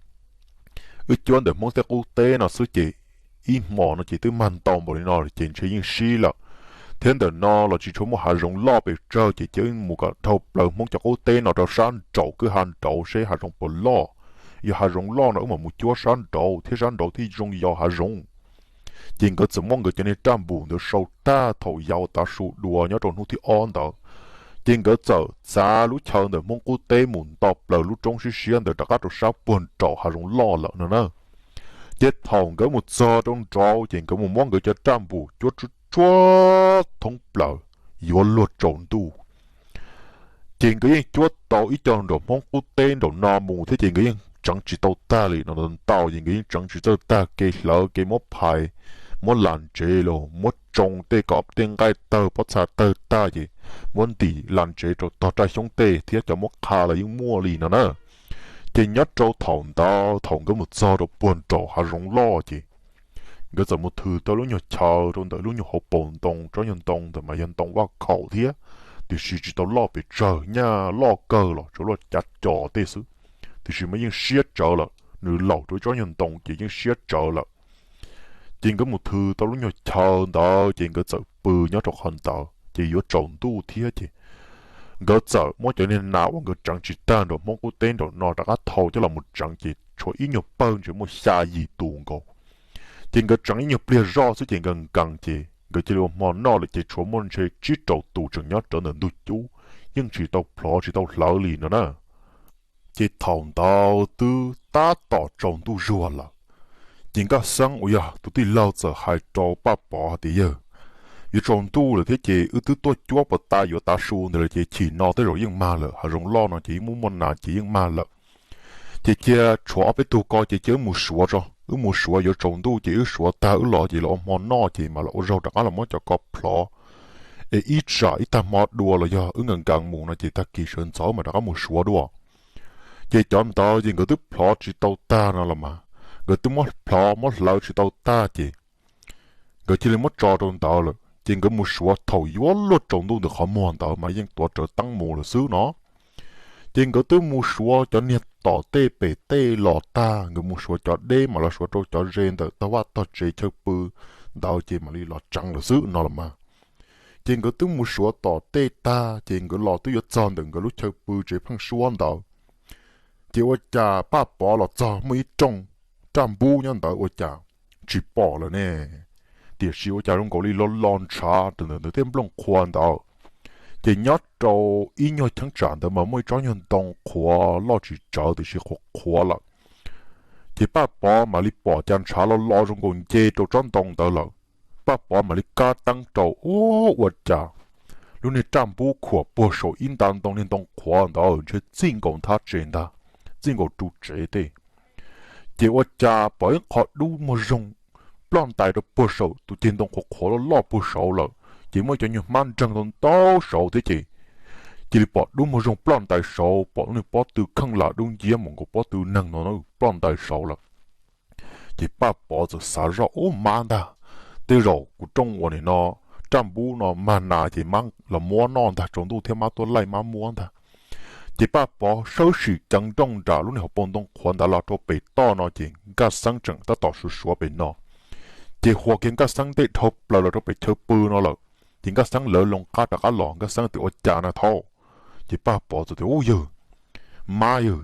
wb cuab ntawm Hmoob tej qub teb no xwb ces ib hmo no ces twb mag ntau npaum li no ces ntshe yeej sib lawm. Thiab ntawm no los tsis tshua muaj hav zoov loj pes tsawg ces cia wb mus kom dhau plaws Hmoob cov qub teb no rau sab nraud kwj ha nraud seb hav zoov puas loj. Yog hav zoov loj no wb mam mus cuab sab nraud thiab sab nraud thiaj zoo yos hav zoov. Ces nkawd txawm muab nkawd cov niag raj npum ntawd sau tag thaum yav tav su dua nyob rau hnub thib ob ntawd. Ces nkawd txawm txav lub chaw ntawm Hmoob qub teb mus nto plaws lub roob siab siab ntawd rov qab rau sab puag nraum hav zoov loj lawm no na. Ces thaum nkawd mus txog rau nraud ces nkawd mus muab nkawd cov raj npum cuab tsuag tsuag thoob plaws yuav luag tsaus ntuj. Ces nkawd yeej cuab tau ib co nraum Hmoob qub teb nraum no mus thiab ces nkawd yeej tseev tsis tau tag li no ntau ces nkawd yeej tseev tsis txawj tag, kev hlawv kev muab phais, muab las ntsev los muab tsoo tej kom tej nqaij tawg pob txha tawg tag ces muab ntim las ntsev rau tog raj xyoob tej thiab cov muab qha los yeej muaj li no na. Ces nyob rau thaum ntawd thaum nkawd mus txog rau puag nraum hav zoov loj ces nkawd txawm mus thws tau lub nyuag chaw rau ntawm lub nyuag hauv paus ntoo, tsob nyuag ntoo ntawd mas yog ntoo vaj khaum thiab, tiam sis tsis tau loj pes tsawg, nyaj loj kawg los tsuas loj cav cos tej xwb, tiam sis mas yeej siab tsawv lawm, nws laum rau ib tsob nyuag ntoo ces yeej siab tsawv lawm. Ces nkawd mus thws tau lub nyuag chaw ntawd ces nkawd txawm pw nyob rau qhov ntawd ces yuav tsaus ntuj thiab ces nkawd txawm muab cov niag nas uas nkawd tseev tsis tag nraum Hmoob qub teb nraum no rov qab thau coj los mus tseev ces tshuav ib nyuag pawg ntshe muaj xya yim tus nkaus. Ces nkawd tseev ib nyuag pliag zoj xwb ces nkawd nkees ces nkawd cia li ua hmo noj lawm ces tshuav muaj ntshe tsib rau tus tseem nyob rawv ntawm ntug cub, yeej tsis tau plhov tsis tau hlawv li no na. Ces thaum ntawd twb tab tom tsaus ntuj zuag lawm, ces Nkaj Xeeb uas yog tus tij laug txawm hais rau Paj Pov hais tias, yawg, yuav tsaus ntuj lawm thiab ces wb twb tuaj cuab puas tas yuav tav su ntawd lawm ces chim no tej zaum yeej mag lawm, hav zoov loj no ces yeej muaj muaj nas ces yeej mag lawm. Ces cia tshuav ob peb tug ko ces cia wb mus suav tso, wb mus suav yuav tsaus ntuj ces wb suav tag wb los ces los ua hmo noj ces mam los ua zaug rov qab los muab cov ko plhov. Es ib tsam ib tag hmo dua los yog wb nkees nkees mus no ces tag kis sawv ntxov mas rov qab mus suav dua. Ces cov ntawd ces nkawd twb plhov tsis tau tag no los mas, nkawd twb muab plhov muab hlawv tsis tau tag ces nkawd cia li muab tso rau ntawd lawm ces nkawd mus suav thaum yuav luag tsaus ntuj ntawm qhov muag ntawd mas yeej tuav rawv teeb mus lawm xwb no. Ces nkawd twb mus suav cov niag tom tej pem tej los tag, nkawd mus suav cov deb mam los suav rau cov ze ntawm tog vaj tog tsev chaw pw ntawd ces mam li los tseev lawm xwb no los mas. Ces nkawd twb mus suav tom tej tag ces nkawd los twb yuav txog ntawm nkawd lub chaw pw tsev pheeb suab ntawd. Ces ua cas Paj Pov los txog muaj ib rooj raj npub nyob ntawd ua cas tsis pom lawm ne. Tiam sis ua cas zoo nkaus li lo lo ntshav rau ntawm ntawd tej nplooj qhuav ntawd. Ces nyob rau ib nyuag cheeb tsam ntawd mas muaj ib tsob nyuag ntoo qhuav loj tsis tsawg tiam sis qhuav qhuav lawm. Ces Paj Pov mam li pom cas ntshav lo lo zoo nkaus nce rau tsob ntoo ntawd lawm. Paj Pov mam li kab teeb rau, ua cas lub niag raj npub khuam puag saum ib nta ntoo niag ntoo qhuav ntawd ntshe txij nkaus nthab tsev ntag, txij nkaus ru tsev tej. Ces ua cas pom ib qho dub muag zoo ploj ntais rau puag saum tus ceg ntoo qhuav qhuav loj loj puag saud lawm. Ces muaj cov nyuag hmab nreeg tau ntau saud thiab ces cia li pom dub muag zoo ploj ntais saud, pom lub niag pob tw kheej lam dub nciab mus nkaus pob tw neeg no ploj ntais saud lawm. Ces Paj Pov txawm xav zoj, ub, mab ntag, tej zaum kuv rooj uas nim no raj npub no mag nas ces mab los muab noj ntag, tsaus ntuj thiab mab tuaj laij mab muab ntag. Ces Paj Pov sawv tsees ceev nrooj nram lub niag hauv paus ntoo qhuav ntawd los rau pem toj no ces Nkaj Xeeb tseem tab tom suav suav pem no. Ces huas kiag Nkaj Xeeb ntej dhau plaws los rau pem chaw pw no lawm. Ces Nkaj Xeeb lawv loo qab rov qab los, Nkaj Xeeb tias, ua cas na thaub? Ces Paj Pov txawm tias, ub yawg, mab yawg,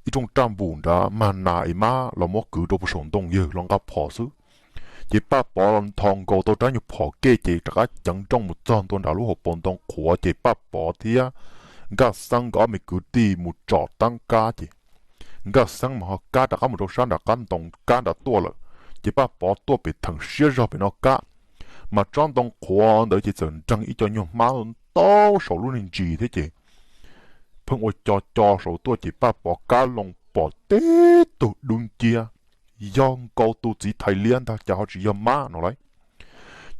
ib rooj raj npub nrad mag nas es mab los muab kwv rau puag saum ntoo yawg, los nqa phom xwb. Ces Paj Pov los nthos nkaus tau rab nyuag phom kej ces rov qab ceev nrooj mus txog ntua nram lub hauv paus ntoo qhuav ces Paj Pov thiab Nkaj Xeeb nkawd ob me kwv tij mus tsom tab kab ces Nkaj Xeeb mas ho kab rov qab mus rau sab nram qab ntoo kab nrad tuaj lawm. Ces Paj Pov tuaj pem theem siab zog pem no kab, mas tsob ntoo qhuav ntawd ces txawm nreeg ib co nyuag hmab ntau saum lub niag ntsis thiab ces pheej ua co co saud tuaj ces Paj Pov kab loo pom tib tug dub nciab, yog nkaus tus txiv thais liab ntag cas ho tsis yog mab no lauj.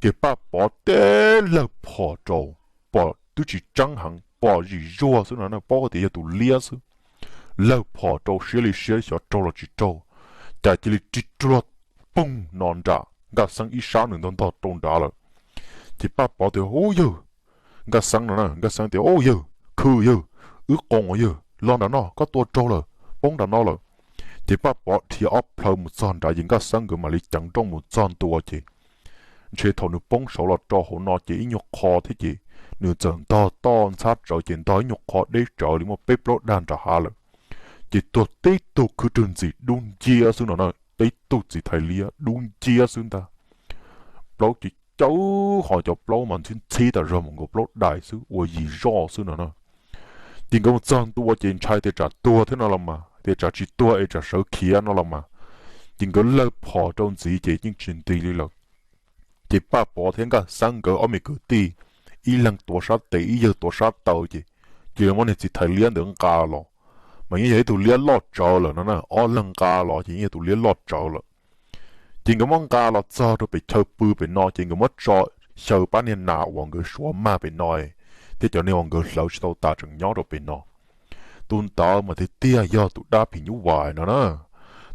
Ces Paj Pov tib lawg phom rau, pom twb tsis tseeb heev, pom zim zuag xwb no na, paub tias yog tus liab xwb. Lawg phom rau siab li siab xyov raug los tsis raug, cas cia li rig ruag poog no nram Nkaj Xeeb ib sab nws ntog ntog rau nrad lawm. Ces Paj Pov tias, ub yawg, Nkaj Xeeb no na, Nkaj Xeeb tias, ub yawg, khwv yawg, wb qoos yawg, los nram no, koj tua raug lawm, poob nram no lawm. Ces Paj Pov dhia ob plhaw mus txog nrad ces Nkaj Xeeb nkawd mam li ceev nrooj mus txog ntua ces ntshe thaum nws poob saud los rau hauv no ces ib nyuag qho thiab ces nws txawm ntog toj ntxhab tsawv ces ntog ib nyuag qho deb tsawv li muaj peb plaub dag nram hav lawm. Ces tuag tib tug khwv rwg ntxim dub nciab xwb no na, tib tug txiv thais liab dub nciab xwb ntag. Plaub ces cawv ho cov plaub mas ntxhib ntxhib tas zog mus nkaus plaub dais xwb ua yim zoj xwb no na. Ces nkawd mus txog ntua ces ntshai tias tsam tuag thiab no los mas, tias tsam tsis tuag es tsam sawv khiav no los mas, ces nkawd lawg phom rau ntxiv ces yeej tsis nti li lawm. Ces Paj Pov thiab Nkaj Xeeb nkawd ob me kwv tij, ib leeg tuav sab tes ib yawg tuav sab taw ces cia li muab niag txiv thais liab ntawd nqa los. Mas yeej yog ib tug liab loj tsawv lawm no na, ob leeg nqa los ces yeej yog tus liab loj tsawv lawm. Ces nkawd muab nqa los txog rau pem chaw pw pem no ces nkawd muab tso xyaw pab niag nas uas nkawd suav mag pem no, thiab cov niag uas nkawd hlawv tsis tau tas tseem nyob rau pem no. Tus ntawd mas tiag tiag yog tus dab phim nyuj vais no na,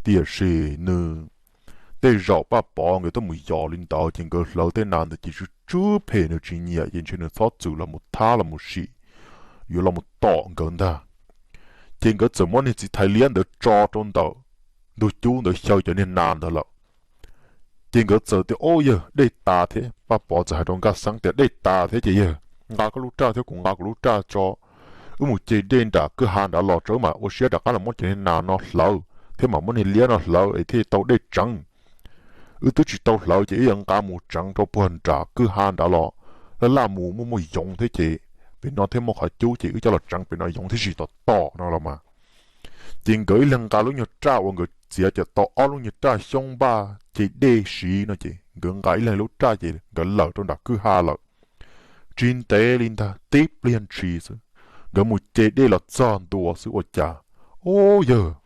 tiam sis nws, tej zaum Paj Pov nkawd tuaj mus yos li ntawd ces nkawd hlawv tej nas ntawd ces tsw tsw phem nws tsis nyiam ces ntshe nws txhob txwm los mus thab los mus sim, yuav los mus tom nkawd ntag. Ces nkawd txawm muab niag txiv thais liab ntawd tso rau ntawm ntug cub ntawd xyaw cov niag nas ntawd lawm. Ces nkawd txawm tias, ub yawg, dej tas thiab. Paj Pov txawm hais rau Nkaj Xeeb tias, dej tas thiab ces yawg, nqa koj lub raj thiab kuv nqa kuv lub raj tso, wb mus ce dej nram kwj ha nrad los tso, wb mam ua siab rov qab los muab cov niag nas no hlawv thiab mam muab niag liab no hlawv es thiaj tau dej tseev. Wb twb tsis tau hlawv ces wb yuav nqa mus tseev rau puag nram kwj ha nrad los, laj laj mus muaj muaj yoov thiab ces pem no thiaj muaj qhov cub ces wb coj los tseev pem no yoov thiaj tsis tom tom no los mas. Ces nkawd ib leeg nqa lub nyuag raj uas nkawd txiav cov tau ob lub nyuag raj xyoob npaj ce dej siv no ces nkawd nqa ib leeg lub raj ces nkawd lawm rau nram kwj ha lawm. Tsis ntev li ntag tib pliag ntshis xwb, nkawd mus ce dej los txog ntua xwb ua cas, ub yawg,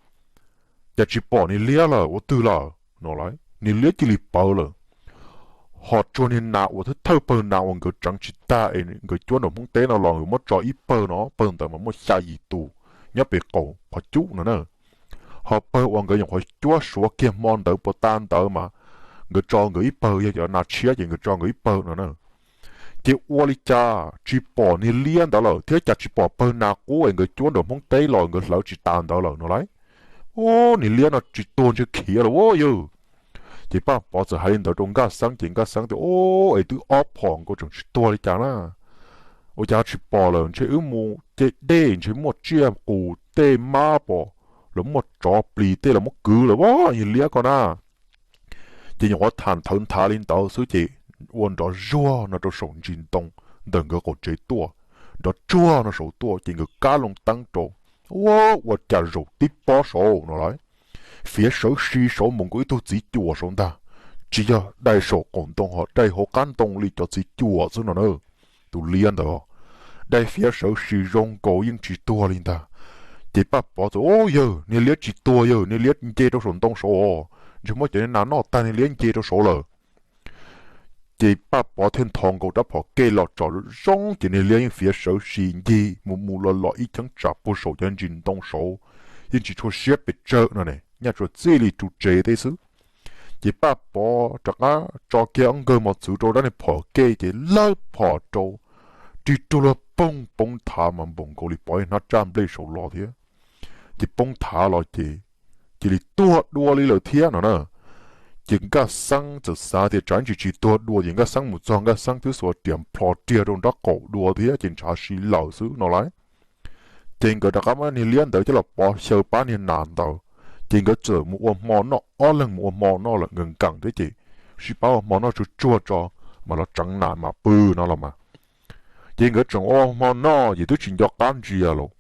cas tsis pom niag liab lawm ua twg lawm no lauj, niag liab cia li pawv lawm. Ho tsuag niag nas uas thawj thawj pawg nas uas nkawd tseev tsis tag es nkawd cuab nram Hmoob teb no los nkawd muab tso ib pawg no, pawg ntawd mas muaj xya yim tus nyob pem qaum qhov cub no na. Ho pawg uas nkawd nyuam qhuav cuab suav kiag hmo ntawd puas tas ntawd mas nkawd tso nkawd ib pawg, yog cov nas tshiab ces nkawd tso nkawd ib pawg no na. Ces ua li cas tsis pom niag liab ntawd lawm thiab cas tsis pom pawg nas qub es nkawd cuab nram Hmoob teb los nkawd hlawv tsis tas ntawd lawm no lauj. Ub, niag liab no tsis tuag ntshe khiav lawm ua yawg. Ces Paj Pov txawm hais li ntawd rau Nkaj Xeeb ces Nkaj Xeeb tias, ub, es twb ob phom nkaus tseem tsis tuag li cas na. Ua cas tsis pom lawm, ntshe wb mus ce dej ntshe muaj tsiaj qus tej mab pom lawv muaj tsov plis tej los muab kwv lawm os niag liab ko na. Ces nyuam qhuav tham thawv nthav li ntawd xwb ces ua nrov zuag no rau saum ntsis ntoo ntawm nkawd qaum tsev tuaj, nrov tsuag no saud tuaj ces nkawd kab loo teeb rau. Ua, ua cas zaum tib pob saud no lawm, fiav sawv si saud mus nkaus ib tug txiv cuam saud ntag. Tsis yog dai saum qaum ntoo ho dai hauv qab ntoo li cov txiv cuam xwb no na. Tus liab ntawd dai fiav sawv si zoo nkaus yeej tsis tuag li ntag. Ces Paj Pov txawm, Ub yawg, niag liab tsis tuag yawg, niag liab nce rau saum ntoo saud os. Ntshe muab cov niag nas noj tag niag liab nce rau saud lawm. Ces Paj Pov thiaj nthos nkaus rab phom kej los tsom zoo ces niag liab yeej fiav sawv si ncig mus mus los los ib cheeb tsam puag saum cov ntsis ntoo saud, yeej tsis tshua siab pes tsawg no ne, nyaj tsuas txij li ru tsev teb xwb. Ces Paj Pov rov qab tso kiag ob nkawg mos txwv rau dab niag phom kej ces lawb phom rau, rig ruag luag poog poob thav mas npaum nkaus li pov ib hnab tsaj nplej saud los thiab. Ces poob thav los ces cia li tuag dua li lawm thiab no na. Ces Nkaj Xeeb txawm xav tias tsam ntsis tsis tuag dua ces Nkaj Xeeb mus txog Nkaj Xeeb twb xuas riam plho riag rau nraub qaum dua thiab ces ntshav si lawm xwb no lauj. Ces nkawd rov qab muab niag liab ntawd coj los pov xyaw pab niag nas ntawd. Ces nkawd txawm mus ua hmo noj, ob leeg mus ua hmo noj lawm nkees nkees thiab ces sib pab ua hmo noj tsuag tsuag tso mas los tseev nas mam pw no los mas. Ces nkawd tseem ua hmo noj ces twb tsis nco qab ntsia los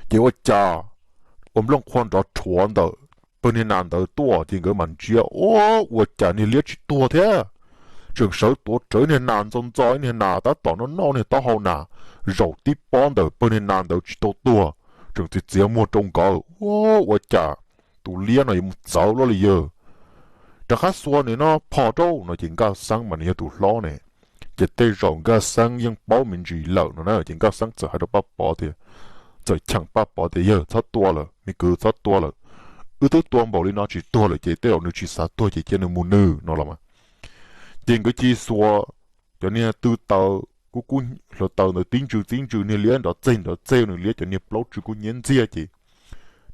ces ua cas ua nplooj qhuav nrov rhuav ntawm pawg niag nas ntawd tuaj ces nkawd mam ntsia, ua, ua cas niag liab tsis tuag thiab. Tseem sawv tuav rawv niag nas ntxo ntxo, niag nas tab tom noj noj niag taub hau nas, zaum tib pob ntawm pawg niag nas ntawd tsis tau tuag, tseem txiav txiav muag rau nkawd. Ua, ua cas tus liab no yuav mus txawv luaj li yawg. Rov qab xuas nws no phom rau no ces Nkaj Xeeb mas nws yog tus hlob ne, ces tej zaum Nkaj Xeeb yeej paub me ntsis lawm no na. Ces Nkaj Xeeb txawm hais rau Paj Pov tias, txawm cheem Paj Pov tias, Yawg txhob tua lawm, me kwv txhob tua lawm. Wb twb tua npaum li no tsis tuag lawm ces tej zaum nws tsis xav tuag ces cia nws mus nws no los mas. Ces nkawd cia li xuas cov niag tw taws kub kub, hluav taws ntawd tib ntsws tib ntsws niag liab nrov txeg nrov txeg, nws liab cov niag plaub tsw kub hnyiab ntxiag ces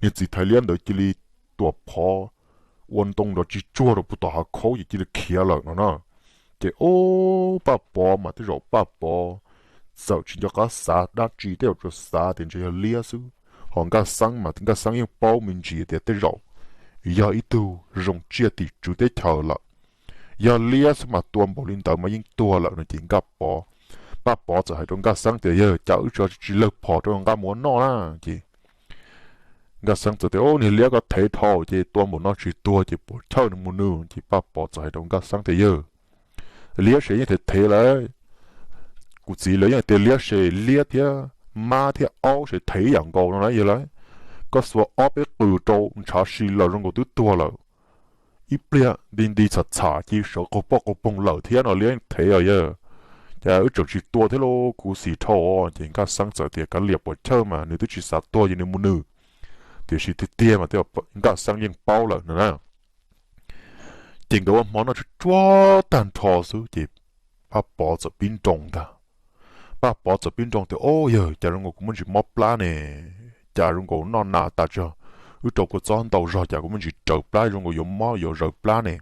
niag txiv thais liab ntawd cia li tuam phov ua ntoo nrov tsis tsuag rau puag tom hav khaub ces cia li khiav lawm no na. Ces ub, Paj Pov mas tej zaum Paj Pov txawm tsis nco qab xav dab tsi, tej zaum tsuas xav tias ntshe yog liab xwb, ho Nkaj Xeeb mas Nkaj Xeeb yeej paub me ntsis tias tej zaum yog ib tug zoo tsiaj tim tswv teb chaws lawm. Yog liab xwb mas tua npaum li ntawd mas yeej tuag lawm no ces Nkaj Pov, Paj Pov txawm hais rau Nkaj Xeeb tias, Yawg, cas wb tso tsis lawg phom rau nqa mus ua noj na? Ces Nkaj Xeeb txawm tias, Ub, niag liab ko thev dhau ces tua npaum no tsis tuag ces puas chawj nws mus nws. Ces Paj Pov txawm hais rau Nkaj Xeeb tias, Yawg, liab se yeej thev thev lawm. Kuv txiv lawv yeej tias liab se liab thiab mab thiab aub se thev ib yam nkaus no na yawg lauj. Koj xuas ob peb qws rau ntshav si lawm zoo nkaus twb tuag lawm. Ib pliag nti nti txham txham cia sawv qaug poj qaug poog lawm thiab no liab thev os yawg. Ces wb tseem tsis tua thiab lauj, kuv xim dhau. Ces Nkaj Xeeb txawm tias, Kav liam puas chawj mas nws twb tsis xav tuag ces nws mus nws. Tiam sis tiag tiag mas Nkaj Xeeb yeej paub lawm no na. Ces nkawd ua hmo noj tsuag tsuag tag nrho xwb ces Paj Pov txawm pib nroo ntag. Paj Pov txawm pib nroo tias, Ub yawg, cas zoo nkaus kuv muaj ntsis mob plab ne, cas zoo nkaus noj nas tas tso, wb rau kua txob ntau zog cas kuv muaj ntsis raws plab, zoo nkaus yuav mob yuav zawv plab ne.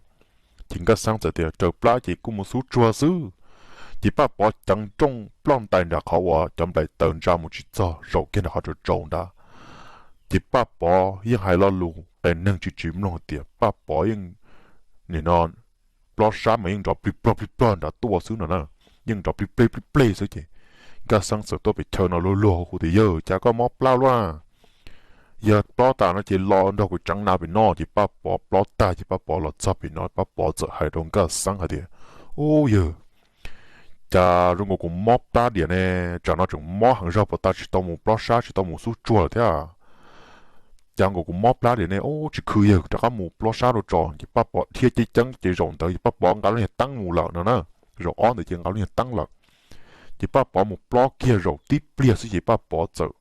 Ces Nkaj Xeeb txawm tias, Raws plab ces kuj mus xub tsuag xwb. Ces Paj Pov ceev nrooj ploj ntais nram qhov uas cov nplaim taws ntsa mus tsis txog, zaum kiag nram qhov tsaus tsaus nrad. Ces Paj Pov yeej hais lo lus qias neeg tsis tsis mloog tias Paj Pov yeej, nim no plob sab mas yeej nrov plig plog plig plog nrad tuaj xwb no na, yeej nrov plig plej plig plej xwb ces Nkaj Xeeb txawm tuaj pem chaw no luag luag hu tias, Yawg, cas koj mob plab luaj? Yog plob tas no ces los nrog kuv tseev nas pem no. Ces Paj Pov plob tag ces Paj Pov los txog pem no, Paj Pov txawm hais rau Nkaj Xeeb hais tias, Ub yawg, cas zoo nkaus kuv mob plab diam ne, tsam no tseem mob heev zog puas tas tsis tau mus plob sab tsis tau mus xub tsuag lawm thiab. Cas nkaus kuv mob plab diam ne, ub tsis khw yawg rov qab mus plob sab rau tso. Ces Paj Pov dhia ceeb ceeb ces zaum ntawd ces Paj Pov nqa lub niag teeb mus lawm no na, zaum ob ntawd ces nqa lub niag teeb lawm. Ces Paj Pov mus plob kiag zaum tib pliag xwb ces Paj Pov txawm,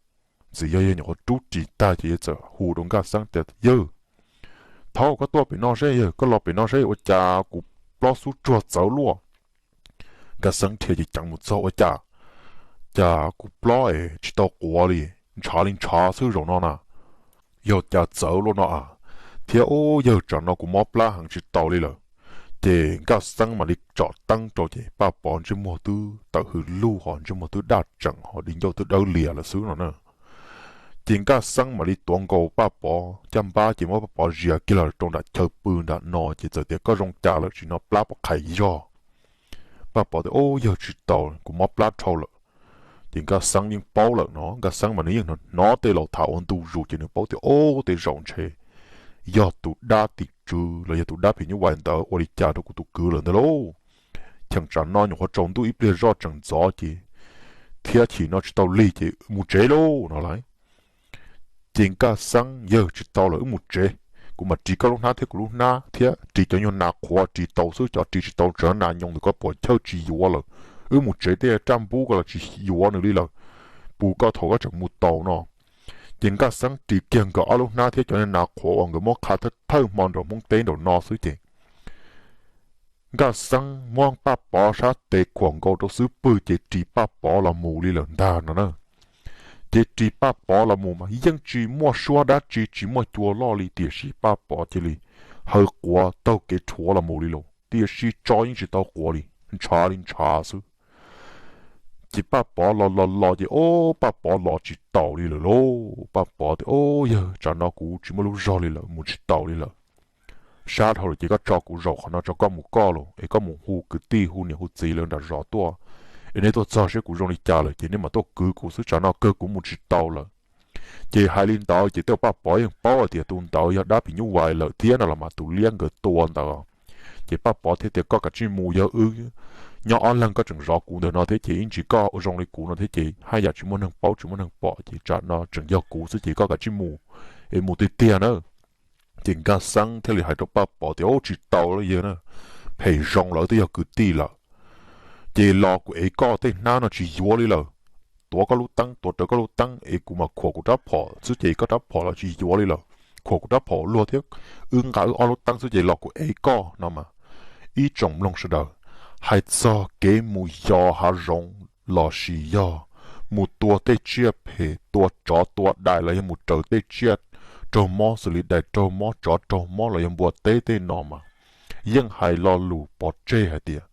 txawm yog yawg nyuam qhuav rub ris tag ces yawg txawm hu rau Nkaj Xeeb tias, Yawg, thaub koj tuaj pem no seb, yawg koj los pem no seb ua cas kuv plob xub tsuag txawv luaj. Nkaj Xeeb dhia ceev ceev mus txog ua cas, cas kuv plob es tsis tau quav li, ntshav li ntshav xwb zaum no na. Yog cas txawv luaj no a, thiab ub yawg tsam no kuv mob plab heev tsis tau li lawm. Ces Nkaj Xeeb mam li tsom teeb rau ces Paj Pov ntsej muag twb tawm hws lug ho ntsej muag twb daj tseem ho di ncauj twb dawb lias lawm xwb no na. Ces Nkaj Xeeb mam li tuav nkaus Paj Pov caj npab ces muab Paj Pov zias kiag los rau nram chaw pw nram no ces txawm tias, Koj zoo cas lawm, tsis hnov plab pov qhais zog? Paj Pov tias, Ub, yawg, tsis tau, kuv mob plab dhau lawm. Ces Nkaj Xeeb yeej paub lawm no, Nkaj Xeeb mas nws yeej hnov tej laus tham ua ntu zus ces nws paub tias, Ub, tej zaum ntshe yog tus dab tim tswv los yog tus dab phim nyuj vais ntawd ua li cas rau kuv tus kwv lawm ntag lauj. Cheem tsam no nyuam qhuav tsaus ntuj ib pliag zoj tseem ntxov ces thiab chim no tsis tau lig ces mus tsev lauj no lauj. Ces Nkaj Xeeb, Yawg, tsis tau lawm, wb mus tsev. Kuv mam ris koj lub hnab thiab kuv lub hnab thiab ris cov nyuag nas qhuav ris tau xwb, cov ris tsis tau, cov nas nyoos ntawm koj puas chawj tsis yuav lawm. Wb mus tsev, tej raj npub ko los tsis yuav nws li lawm, pus koj thaum koj tseem mus tau no. Ces Nkaj Xeeb ris kiag nkawd ob lub hnab thiab cov nas qhuav uas nkawd muab qha thawj thawj hmo nraum Hmoob teb nraum no xwb ces Nkaj Xeeb muab Paj Pov sab tes khuam nkaus rau xub pwg ces ris Paj Pov los mus li lawm ntag no na. Ces ris Paj Pov los mus mas yeej tsis muaj suab dab tsi, tsis muaj cua loj li, tiam sis Paj Pov cia li haw quav taug kev rhuav los mus li lauj, tiam sis tso yeej tsis tau quav li, ntshav li ntshav xwb. Ces Paj Pov los los los ces, Ob, Paj Pov los tsis taus li lawm lauj. Paj Pov tias, Ob, yawg, tsam no kuv tsis muaj lub zog li lawm, mus tsis taus li lawm. Sab dhau lawm ces koj tso kuv zaum qhov no tso, koj mus koj los es koj mus hu kwv tij hu niam hu txiv lawv nram zos tuaj, es nej tuaj txog seb kuv zoo li cas lawm ces nej mam tuaj kwv kuv xwb, tsam no kawg kuv mus tsis tau lawm. Ces hais li ntawd ces tej Paj Pov yeej paub hais tias tus ntawd yog dab phim nyuj vais lawm thiab no los mas tus liab nkawd tua ntawd. Ces Paj Pov thiaj tias, Koj kav tsij mus, yog wb nyob ob leeg koj tseem zov kuv ntawm no thiab ces ib ntsis koj ua zoo li kuv no thiab ces haj yam tsis muaj neeg paub tsis muaj neeg pom ces tsam no tseem yog kuv xwb ces koj kav tsij mus, es mus tiag tiag na. Ces Nkaj Xeeb thiaj li hais rau Paj Pov tias, Ub, tsis tau li yawg na, phem zoo lawm, twb yog kwv tij lawm. Ces los kuv ev koj tej hnab no tsis yuav li lawm. Tuav koj lub teeb, tuav rawv koj lub teeb es kuv mam khuam kuv rab phom xwb ces koj rab phom los tsis yuav li lawm. Khuam kuv rab phom luag thiab, wb nqa wb ob lub teeb xwb ces los kuv ev koj no mas. Ib tsoom mloog sawv daws, hais txog kev mus yos hav zoov los sis yog mus tua tej tsiaj phem, tua tsov tua dais los yog mus raws tej tsiaj raug mob xws li dais raug mob, tsov raug mob los yog npua teb tej no mas, yeej hais lo lus pov tseg hais tias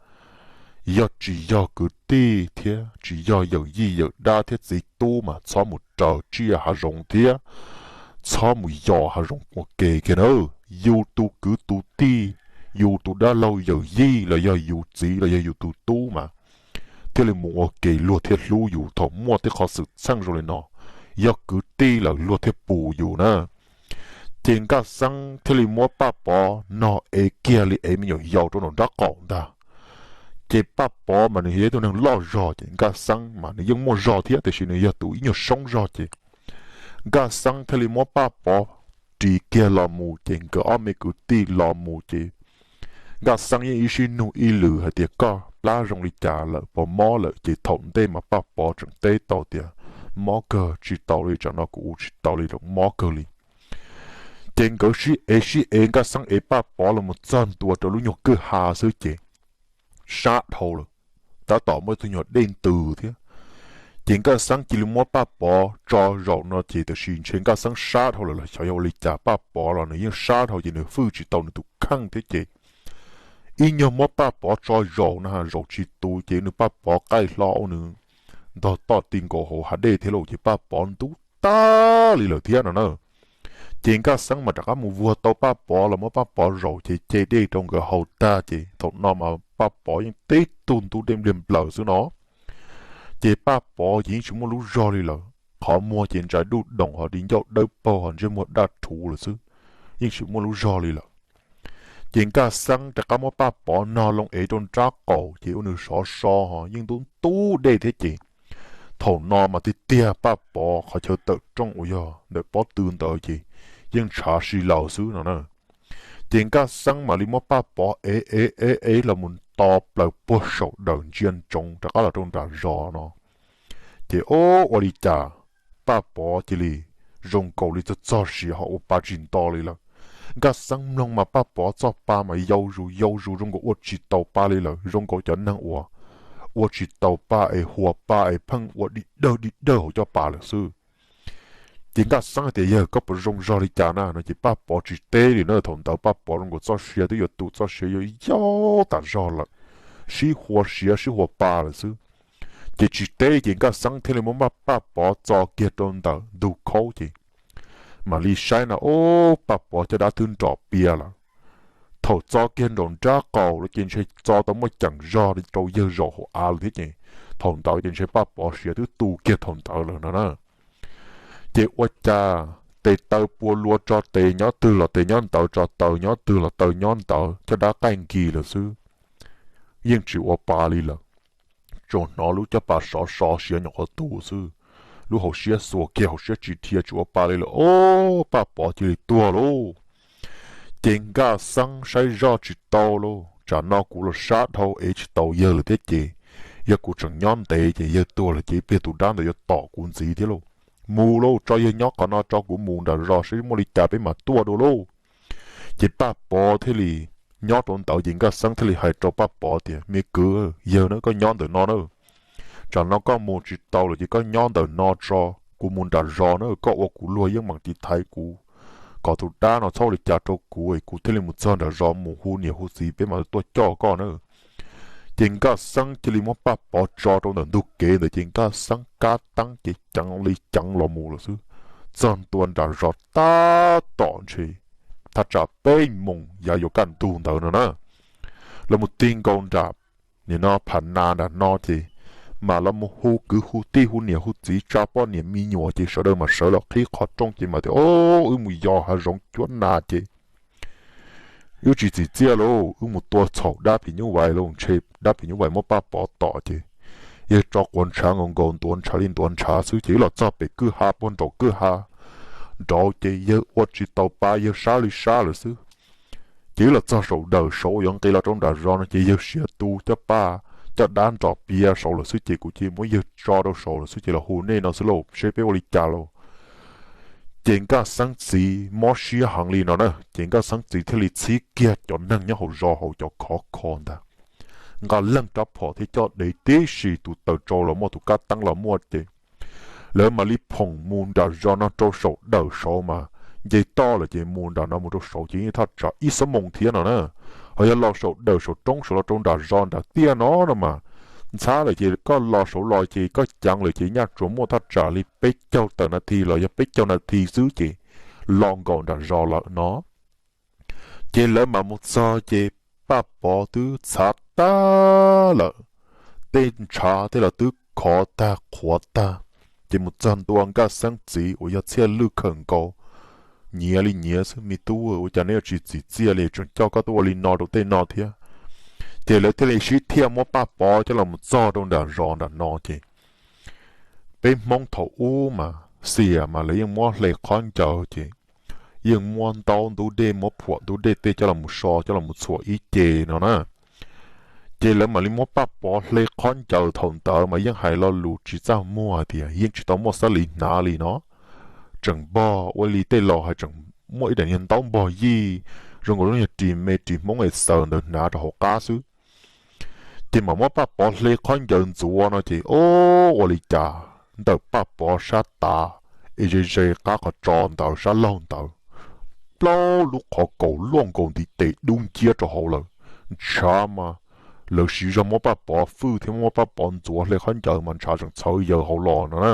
yog tsis yog kwv tij thiab tsis yog yawm yij yawm dab thiab txiv tub mas txhob mus raws tsiaj hav zoov thiab txhob mus yos hav zoov ua ke kiag na. Yus tus kwv tus tij, yus tus dab laug yawm yij los yog yus txiv los yog yus tus tub mas thiaj li mus ua ke luag thiaj hlub yus thaum muaj tej qhov xwm txheej zoo li no. Yog kwv tij lawm luag thiaj pum yus na. Ces Nkaj Xeeb thiaj li muab Paj Pov nog ev kiag li ev me nyuam yaus rau nraum nraub qaum ntag. Ces Paj Pov mas nws yog ib tug neeg loj zog ces Nkaj Xeeb mas nws yeej muaj zog thiab tiam sis nws yog tus ib nyuag soob zog ces Nkaj Xeeb thiaj li muab Paj Pov ris kiag los mus ces nkawd ob me kwv tij los mus ces Nkaj Xeeb yeej ib sib nug ib lwm hais tias, Koj plab zoo li cas lawm, puas mob lawm? Ces thaum ntej mas Paj Pov tseem teb tau tias, Mob kawg, tsis tau li, tsam no kuv ua tsis tau li, mob kawg li. Ces nkawd sib ev sib ev, Nkaj Xeeb ev Paj Pov los mus txog ntua rau lub nyuag kwj ha xwb ces sab dhau lawm, tab tom muaj tus nyuag dej ntws thiab. Ces Nkaj Xeeb cia li muab Paj Pov tso zaum no ces tiam sis ntshe Nkaj Xeeb sab dhau lawm los xyov yog ua li cas Paj Pov los nws yeej sab dhau ces nws hwj tsis tau nws tus kheej thiab ces ib nyuag muab Paj Pov tso zaum no zaum tsis tus ces nws Paj Pov qaij hlo ua nws ntog toj ti nkaus hauv hav dej thiab lauj ces Paj Pov ntub tag li lawm thiab no na. Ces Nkaj Xeeb mas rov qab mus vuag tau Paj Pov los muab Paj Pov zaum ces ce dej rau nkawd haus tag ces thaum no mas Paj Pov yeej teb tug ntub dej npliag nplaws xwb no. Ces Paj Pov ces yeej tsis muaj lub zog li lawm, qhov muag ces ntsais duj doom ho di ncauj dawb paug ho ntsej muag daj rhuv lawm xwb, yeej tsis muaj lub zog li lawm. Ces Nkaj Xeeb rov qab muab Paj Pov nog loo ev rau nraub qaum ces ua nws sov so ho yeej ntub ntub dej thiab ces thaum no mas tiag tiag Paj Pov qhov chaw tawm rooj uas yog ntawm pob tw ntawd ces yeej ntshav si laws xwb no na. Ces Nkaj Xeeb mam li muab Paj Pov ev ev ev ev los mus to plaws puag saum dawm ntsia ntsoov rov qab los rau nram zos no. Ces ua li cas Paj Pov cia li zoo nkaus li txog txog siav ho ua pa tsis nto li lawm. Nkaj Xeeb mloog mas Paj Pov txoj pa mas yau zus yau zus zoo nkaus ua tsis tau pa li lawm, zoo nkaus cov neeg uas ua tsis tau pa es huas pa es pheej ua di dawg di dawg hauv caj pas lawm xwb. Ces Nkaj Xeeb hais tias, Yawg, koj puas zoo zog li cas na? No ces Paj Pov tsis teb li na, thaum ntawd Paj Pov zoo nkaus txoj sia twb yuav tu, txoj sia yuav yau tas zog lawm, sib huas siav sib huas pa lawm xwb. Ces tsis teb ces Nkaj Xeeb thiaj li muab Paj Pov txo kiag rau ntawm ntug khaub ces mam li saib no, ub, Paj Pov caj dab twb nrom pias lawm. Thaum txo kiag nraum nrab qaum lawm ces ntshe txo tau muaj ceem zog rau yawg zaum hauv av lawm thiab ces thaum ntawd ces ntshe Paj Pov siav twb tu kiag thaum ntawd lawm no na. Ces ua cas tes taw pua lua tso tes nyob twg los tes nyob ntawd, tso taw nyob twg los taw nyob ntawd, caj dab qaij nkis lawm xwb, yeej tsis ua pa li lawm. Tsuas hnov lub caj pas sov so siav nyuam qhuav tu xwb, lub hauv siab xuas kiag hauv siab tsis dhia tsis ua pa li lawm, ob, Paj Pov cia li tuag lauj. Ces Nkaj Xeeb saib zoj tsis tau lauj, tsam no kuv los sab dhau ev tsis tau yawg lawm thiab ces yog kuv tseem nyob ntev ces yawg tuag lawm ces ib pliag tus dab ntawd yuav tom kuv ntxiv thiab lauj. Mus lauj, tso yawg nyob qhov no tso kuv mus nram zos saib muaj li cas peb mam tuaj dua lauj. Ces Paj Pov thiaj li nyob rau ntawd ces Nkaj Xeeb thiaj li hais rau Paj Pov tias, me kwv, yawg na, koj nyob ntawm no na, tsam no koj mus tsis tau lawm ces koj nyob ntawm no tso, kuv mus nram zos na, koj ua kuv luag yeej meem tiv thaiv kuv kom tus dab no txhob ua li cas rau kuv es kuv thiaj li mus txog nram zos mus hu niam hu txiv peb mam li tuaj coj koj na. Ces Nkaj Xeeb cia li muab Paj Pov tso rau ntawm ntug kev ntawd ces Nkaj Xeeb kab teeb ces ceev li ceev los mus lawm xwb. Txog ntua nram zos tab tom ntshe thaj tsam peb moos yav yuav kaj ntug ntawd no na, los mus tig nkaus nram nim no Pham Nas nram no ces mam los mus hu kwv hu tij hu niam hu txiv tsa poj niam me nyuam ces sawv daws mam sawv los qhib qhov rooj ces mam tias, o, wb mus yos hav zoov cuab nas ces wb tsis txim txiaj lauj, wb mus tua txhaum dab phim nyuj vais lauj, ntshe dab phim nyuj vais muab Paj Pov tom ces yawg tso quav ntshav nkaus nkaus ntuav ntshav li ntuav ntshav xwb ces wb los txog pem kwj ha puag nraum kwj ha nraud ces yawg ua tsis tau pa, yawg sab li sab lawm xwb. Ces wb los txog saum dawm saud uas yuav nqis los rau nram zos no ces yawg siav tu caj pas, caj dab nrom pias saud lawm xwb ces kuv cia li muab yawg tso rau saud lawm xwb ces los hu nej no xwb lauj, seb peb ua li cas lauj. Ces Nkaj Xeeb txiv mob siab heev li no na ces Nkaj Xeeb txiv thiaj li txhib kiag cov neeg nyob hauv zos hauv cov khov kho ntag, nqa leej rab phom thiab coj dev tib si, tus taws tsau los muaj, tus kab teeb los muaj ces lawv mam li phoom mus nram zos no rau saum dawm saud mas nce toj lawm ces mus nram no mus rau saud ces yeej thaj tsam ib xuab moos thiab no na. Ho yog los saum dawm saum roob saud los rau nram zos nram tiaj no no mas ntxhab lawm ces koj los saud los ces koj ceev lawm ces nyaj tsuas muaj thaj tsam li peb caug tawm nas this los yog peb caug nas this xwb ces los nkaum nram zos lawm no. Ces lawv mam mus txog ces Paj Pov twb txhav tag lawm, tej ntshav tej los twb khov tag qhuav tag. Ces mus txog ntua Nkaj Xeeb txiv uas yog Txhiaj Lwj khawm nkaus, nyiav li nyiav xwb, me tub, ua cas neb yuav tsis txim txiaj li, tseem coj koj tuaj ua li no rau tej no thiab. Ces lawv thiaj li sib thiaj muab Paj Pov coj los mus txog rau nram zos nram no ces peb Hmoob thaum ub mas xiam mas lawv yeej muab hle qhob ncaws ces yeej muab ntaub ntub dej, muab phuam ntub dej tej coj los mus so, coj los mus txhuam ib ce no na. Ces lawv mam li muab Paj Pov hle qhob ncaws, thaum ntawd mas yeej hais lo lus tsis txaj muag hais tias yeej tsis tau muaj xab li hnav li no, tseem npog ua li tej laus hais tseem muaj ib daim niag ntaub npog yij zoo nkaus lub niag ris me ris Hmoob es xaws ntawd hnav rau hauv qab xwb. Ces mam muab Paj Pov hle qhob ncaws ntxuav no ces, o, ua li cas ntawm Paj Pov sab tav es ze ze qab qhov tso ntawd sab laug ntawd, plaub lub qhov kaus luaj nkaus ntiv tes dub nciab rau hauv lawm. Ntshav mas lawv siv zog muab Paj Pov fwj thiab muab Paj Pov ntxuav hle qhob ncaws mas ntshav tseem txhawv yaws hauv los no na.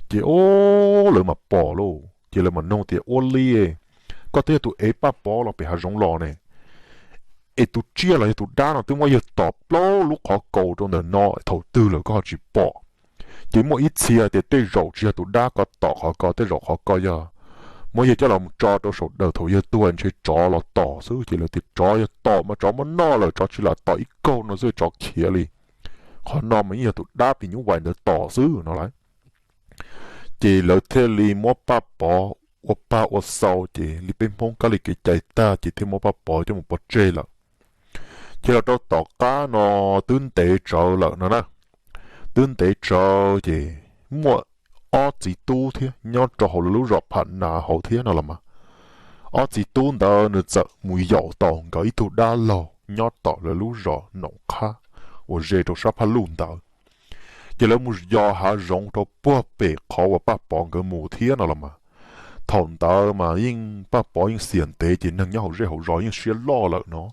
Ces, o, lawv mam pom lauj, ces lawv mam nug tias, ua li, koj twb yog tus ev Paj Pov los pem hav zoov los ne, es tus tsiaj los yog tus dab no twb muab yawg tom plaub lub qhov kaus rau ntawm no thaum twg lawm koj ho tsis pom? Ces muaj ib txhia tias tej zaum tsis yog tus dab ko tom qhov ko, tej zaum qhov ko yog muab yawg coj los mus tso rau saum dawm thaum yawg tuag ntshe tsov los tom xwb. Ces lawv tias tsov yog tom mas tsov muab noj lawm, tsov tsis lam tom ib kaug no xwb tsov khiav li. Qhov no mas yeej yog tus dab phim nyuj vais ntawd tom xwb no lauj. Ces lawv thiaj li muab Paj Pov ua paj ua xau ces li peb Hmoob kab li kev cai tag ces thiaj muab Paj Pov coj mus pov tseg lawm. Ces los rau tom qab no twb ntev tsawv lawm no na, twb ntev tsawv ces muaj ob txiv tub thiab nyob rau hauv lawv lub zos Pham Nas hauv thiab no los mas. Ob txiv tub ntawd nws txawm mus yaum tau nkawd ib tug dab laug nyob tom lawv lub zos Noom Qhab uas ze rau sab Phaj Luj ntawd. Ces lawv mus yos hav zoov rau puag pem qhov uas Paj Pov nkawd mus thiab no los mas. Thaum ntawd mas yeej Paj Pov yeej xiam ntev ces neeg nyob hauv zej hauv zos yeej siab loj lawm no.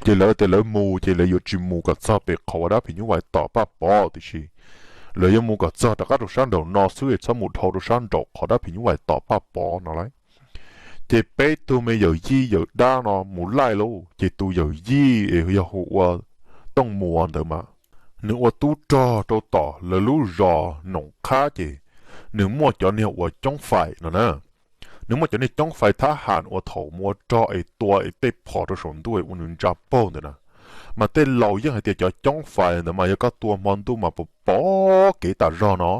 Ces lawv tias lawv mus ces lawv yuav tsis mus kom txog pem qhov uas dab phim nyuj vais tom Paj Pov, tiam sis lawv yuav mus kom txog rov qab rau sab nraum no xwb es txhob mus dhau rau sab nraum qhov dab phim nyuj vais tom Paj Pov no lauj. Ces peb tug me yawm yij yawm dab no mus laij lauj, ces tus yawm yij es yog hu ua Tooj Muas ntawd mas nws ua tub rog rau tom lawv lub zos Noom Qhab, ces nws muaj cov niag uas coob fais no na. Nws muaj cov niag coob fais thab ham uas thaum mus ua rog es tua es tej phom rau saum ntuj es ua nws ntsa paug ntawd na. Mas tej laus yeej hais tias cov coob fais ntawd mas yog koj tua hmo ntuj mas pom pom kev tas zog no.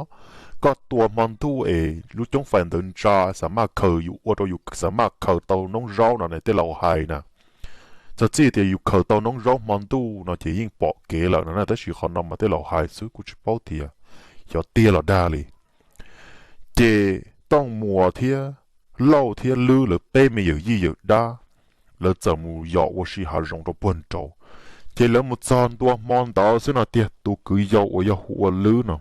Koj tua hmo ntuj es lub coob fais ntawd ntsa xav maj khaws, yus ua rau yus xav maj khaws tau noob zaub no ne, tej laus hais na. Txog txij tias yus khaws tau noob zaub hmo ntuj no ces yeej pom kev lawm no na, tab sis qhov no mas tej laus hais xwb kuj tsis paub tias xyov tiag los dag li. Ces Tooj Muas thiab Lauj thiab Lwb lawv peb me yawm yij yawm dab, lawv txawm mus yos ua si hav zoov rau puag nraud. Ces lawv mus txog ntua hmo ntawd xwb no tiag, tus kwv yau uas yog hu ua Lwb no,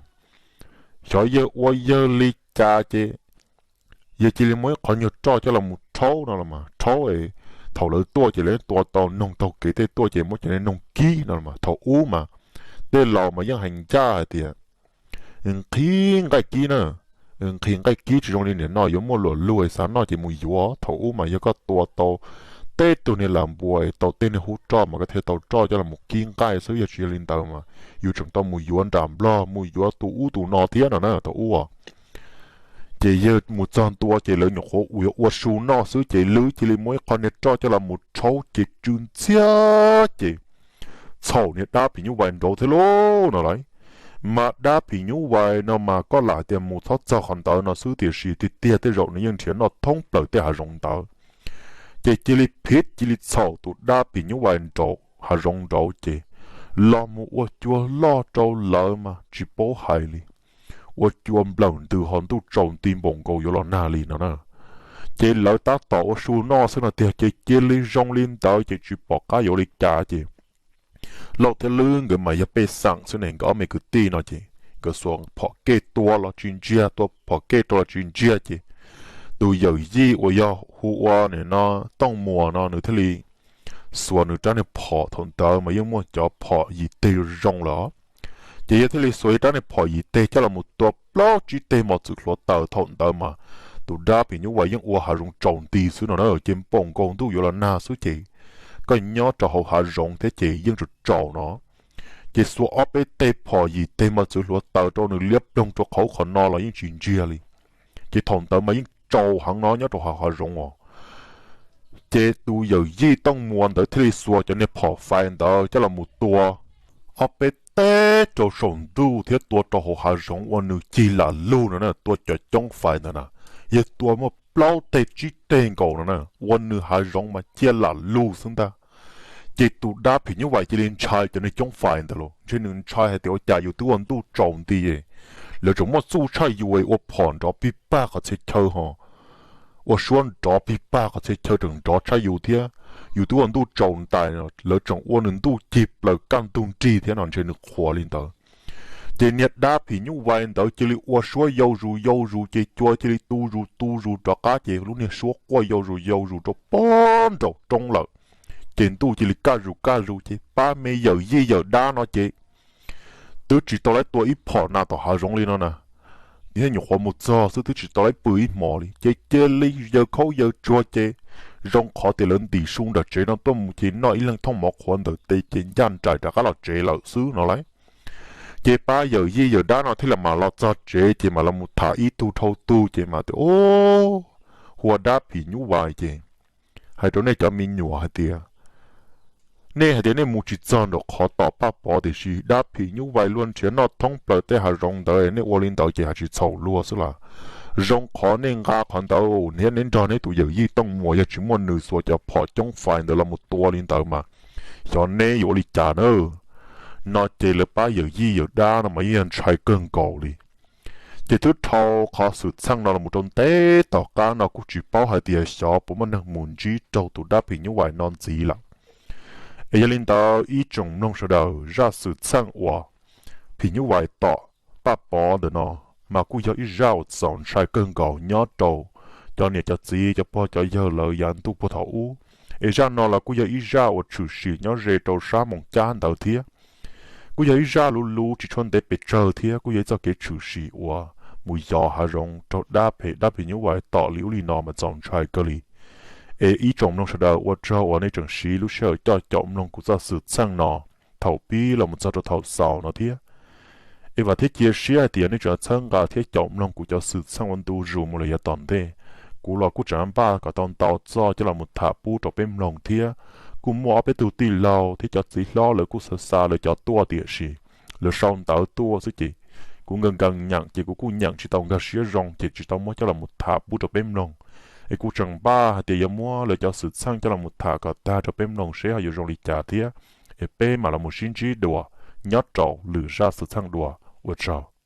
xyov yawg ua yawg li cas ces yawg cia li muab ib qho nyuag roj coj los mus rhaub no los mas rhaub es thaum lawv tuaj ces lawv tua tau noog taug kev tej tuaj ces muab cov noog kib no los mas thaum ub mas tej laus mas yeej hais ncaj hais tias nqhis nqaij kib na, nqhis nqaij kib tsis zoo li nim no yuav muaj luam lug es xav noj ces mus yuav. Thaum ub mas yog koj tua tau tej tug niag lam npua es tau tej niag hub roj mas koj thiaj tau roj coj los kib nqaij xwb, yog tsis yog li ntawd mas yus tseem tau mus yuav nram Nplog mus yuav tus ub tus no thiab no na thaum ub. Ces yawg mus txog ntua ces lawv nyuam qhuav yuav ua su noj xwb ces Lwb cia li muab ib qho niag roj coj los mus rhaub ces tsw ntxiag ces txhaum niag dab phim nyuj vais nraud thiab lauj no lauj. Mas dab phim nyuj vais no mas koj lam tias mus txhob txog qhov ntawd no xwb tiam sis tiag tiag tej zaum nws yeej nrhiav noj thoob plaws tej hav zoov ntawd. Ces cia li phiv cia li txhaum tus dab phim nyuj vais nraud hav zoov nraud ces los mus ua cua loj rau lawv mas tsis paub hais li. Ua cua nplawm ntws ho ntuj tsaus nti npaum nkaus yuav los nag li no na. Ces lawv tab tom ua su noj xwb no tiag ces cia li zoo li ntawd ces tsis pom qab yuav li cas ces Lauj thiab Lwb nkawd mas yog pej xeem xwb ne, nkawd ob me kwv tij no ces nkawd xuas phom kej tua los tsis ntsiag, tua phom kej rau los tsis ntsiag ces tus yawm yij uas yog hu ua nim no Tooj Muas no nws thiaj li xuas nws rab niag phom, thaum ntawd mas yeej muaj cov phom yim teg zoo lawm. Ces yawg thiaj li xuas ib rab niag phom yim teg coj los mus tua plaub tsib teg mos txwv hluav taws, thaum ntawd mas tus dab phim nyuj vais yeej ua hav zoov tsaus nti xwb no na, ces npaum nkaus ntuj yuav los nag xwb ces koj nyob rau hauv hav zoov thiab ces yeej tsaus tsaus no. Ces xuas ob peb teg phom yim teg mos txwv hluav taws rau nws liab ploog rau qhov ub qhov no los yeej tsis ntsiag li. Ces thaum ntawd mas yeej tsaus heev no nyob rau hauv hav zoov os. Ces tus yawm yij Tooj Muas ntawd thiaj li xuas cov niag phom fais ntawd coj los mus tua ob peb teg rau saum ntuj thiab tua rau hauv hav zoov ua nws cig lam lug no na, tua cov coob fais ntawd na. Yawg tua muaj plaub teg tsib teg nkaus no na, ua nws hav zoov mas ciaj lam lug xwb ntag. Ces tus dab phim nyuj vais cia li ntshai cov niag coob fais ntawd los ntshe nws ntshai hais tias ua cas yus twb ua ntuj tsaus nti, lawv tseem muaj txuj tshaj yus ua phom nrov pig pag qhov txhia chaw ho, ua suab nrov pig pag qhov txhia chaw tseem nrov tshaj yus thiab. Yus twb ua ntuj tsaus ntais, lawv tseem ua nws ntuj cig plaws kaj ntug nrig thiab no ntshe nws qhuas li ntawd. Ces niag dab phim nyuj vais ntawd cia li ua suab yau zus yau zus ces cua cia li tu zus tu zus rov qab ces lub niag suab quaj yau zus yau zus rau pem nraum roob lawm. Ces ntuj cia li kaj zus kaj zus ces pab me yawm yij yawm dab no ces twb tsis tau lawv tua ib phom na tom hav zoov li no na. Thiab nyuam qhuav mus txog xwb twb tsis tau lawv pw ib hmos li ces cia li yawg khaub yawg tsuag ces zoo qhov tias lawv ntim su nram tsev no tuaj mus ces noj ib leeg thooj mov qhuav ntawm tes ces ncaj nraim rov qab los tsev lawm xwb no lauj. Ces pab yawm yij yawm dab no thiaj li mam los txog tsev ces mam los mus tham ib tug dhau tug ces mam tias, Ub, hu ua dab phim nyuj vais ces hais rau nej cov me nyuam hais tias, nej hais tias nej mus tsis txog nraum qhov tom Paj Pov tiam sis dab phim nyuj vais luag nrhiav noj thoob plaws tej hav zoov ntawd, nej ua li ntawd ces hais tsis txhaum luag xwb las. Zoo qhov nej nqa qhov ntawd thiab neb nrog neb tus yawm yij Tooj Muas, yog tsis muaj nws xuas cov phom coob fais ntawd los mus tua li ntawd mas xyov neb yuav ua li cas na. No ces lawv pab yawm yij yawm dab no mas yeej yog ntshai kawg nkaus li. Ces twb dhau qhov xwm txheej no los mus rau ntev tom qab no kuj tsis paub hais tias xyov puas muaj neeg mus ntsib raug tus dab phim nyuj vais no ntxiv lawm. Es yog li ntawd ib tsoom mloog sawv daws, zaj xwm txheej uas phim nyuj vais tom Paj Pov ntawm no mas kuj yog ib zaj uas txaus ntshai kawg nkaus nyob rau cov niam cov txiv cov pog cov yawg lawv yav ntuj puag thaum ub. Es zaj no los kuj yog ib zaj uas tshwm sim nyob ze rau sab Moos Cab ntawd thiab. Kuj yog ib zaj luv luv tsis tshua ntev pes tsawg thiab kuj yog ib txoj kev tshwm sim uas mus yos hav zoov raug dab phem dab phim nyuj vais tom li ub li no mas txaus ntshai kawg li. Es ib tsoom mloog sawv daws, ua tsaug uas nej tseem siv lub sij hawm coj caum mloog kuv txoj xwm txheej no thaum pib los mus txog rau thaum xaus no thiab. Es vam thiab cia siab hais tias nej tseem txhawb nqa thiab caum mloog kuv cov xwm txheej ua ntu zus mus lawm yav tom ntej. Kuv los kuj tseem npaj kom tau ntau txoj coj los mus tham pub rau peb mloog thiab. Kuj muaj ob peb tug tij laug thiab cov txiv hlob lawv kuj xav xa lawv cov tuaj tiam sis lawv sau ntawv tuaj xwb ces kuv nkees nkees nyeem ces kuv kuj nyeem tsis tau nkag siab zoo ces tsis tau muab coj los mus tham pub rau peb mloog. Es kuv tseem npaj hais tias yuav muab lawv cov xwm txheej coj los mus tham kom tag rau peb mloog seb ho yuav zoo li cas thiab. Es peb mam los mus sib ntsib dua nyob rau lwm zaj xwm txheej dua. Ua tsaug.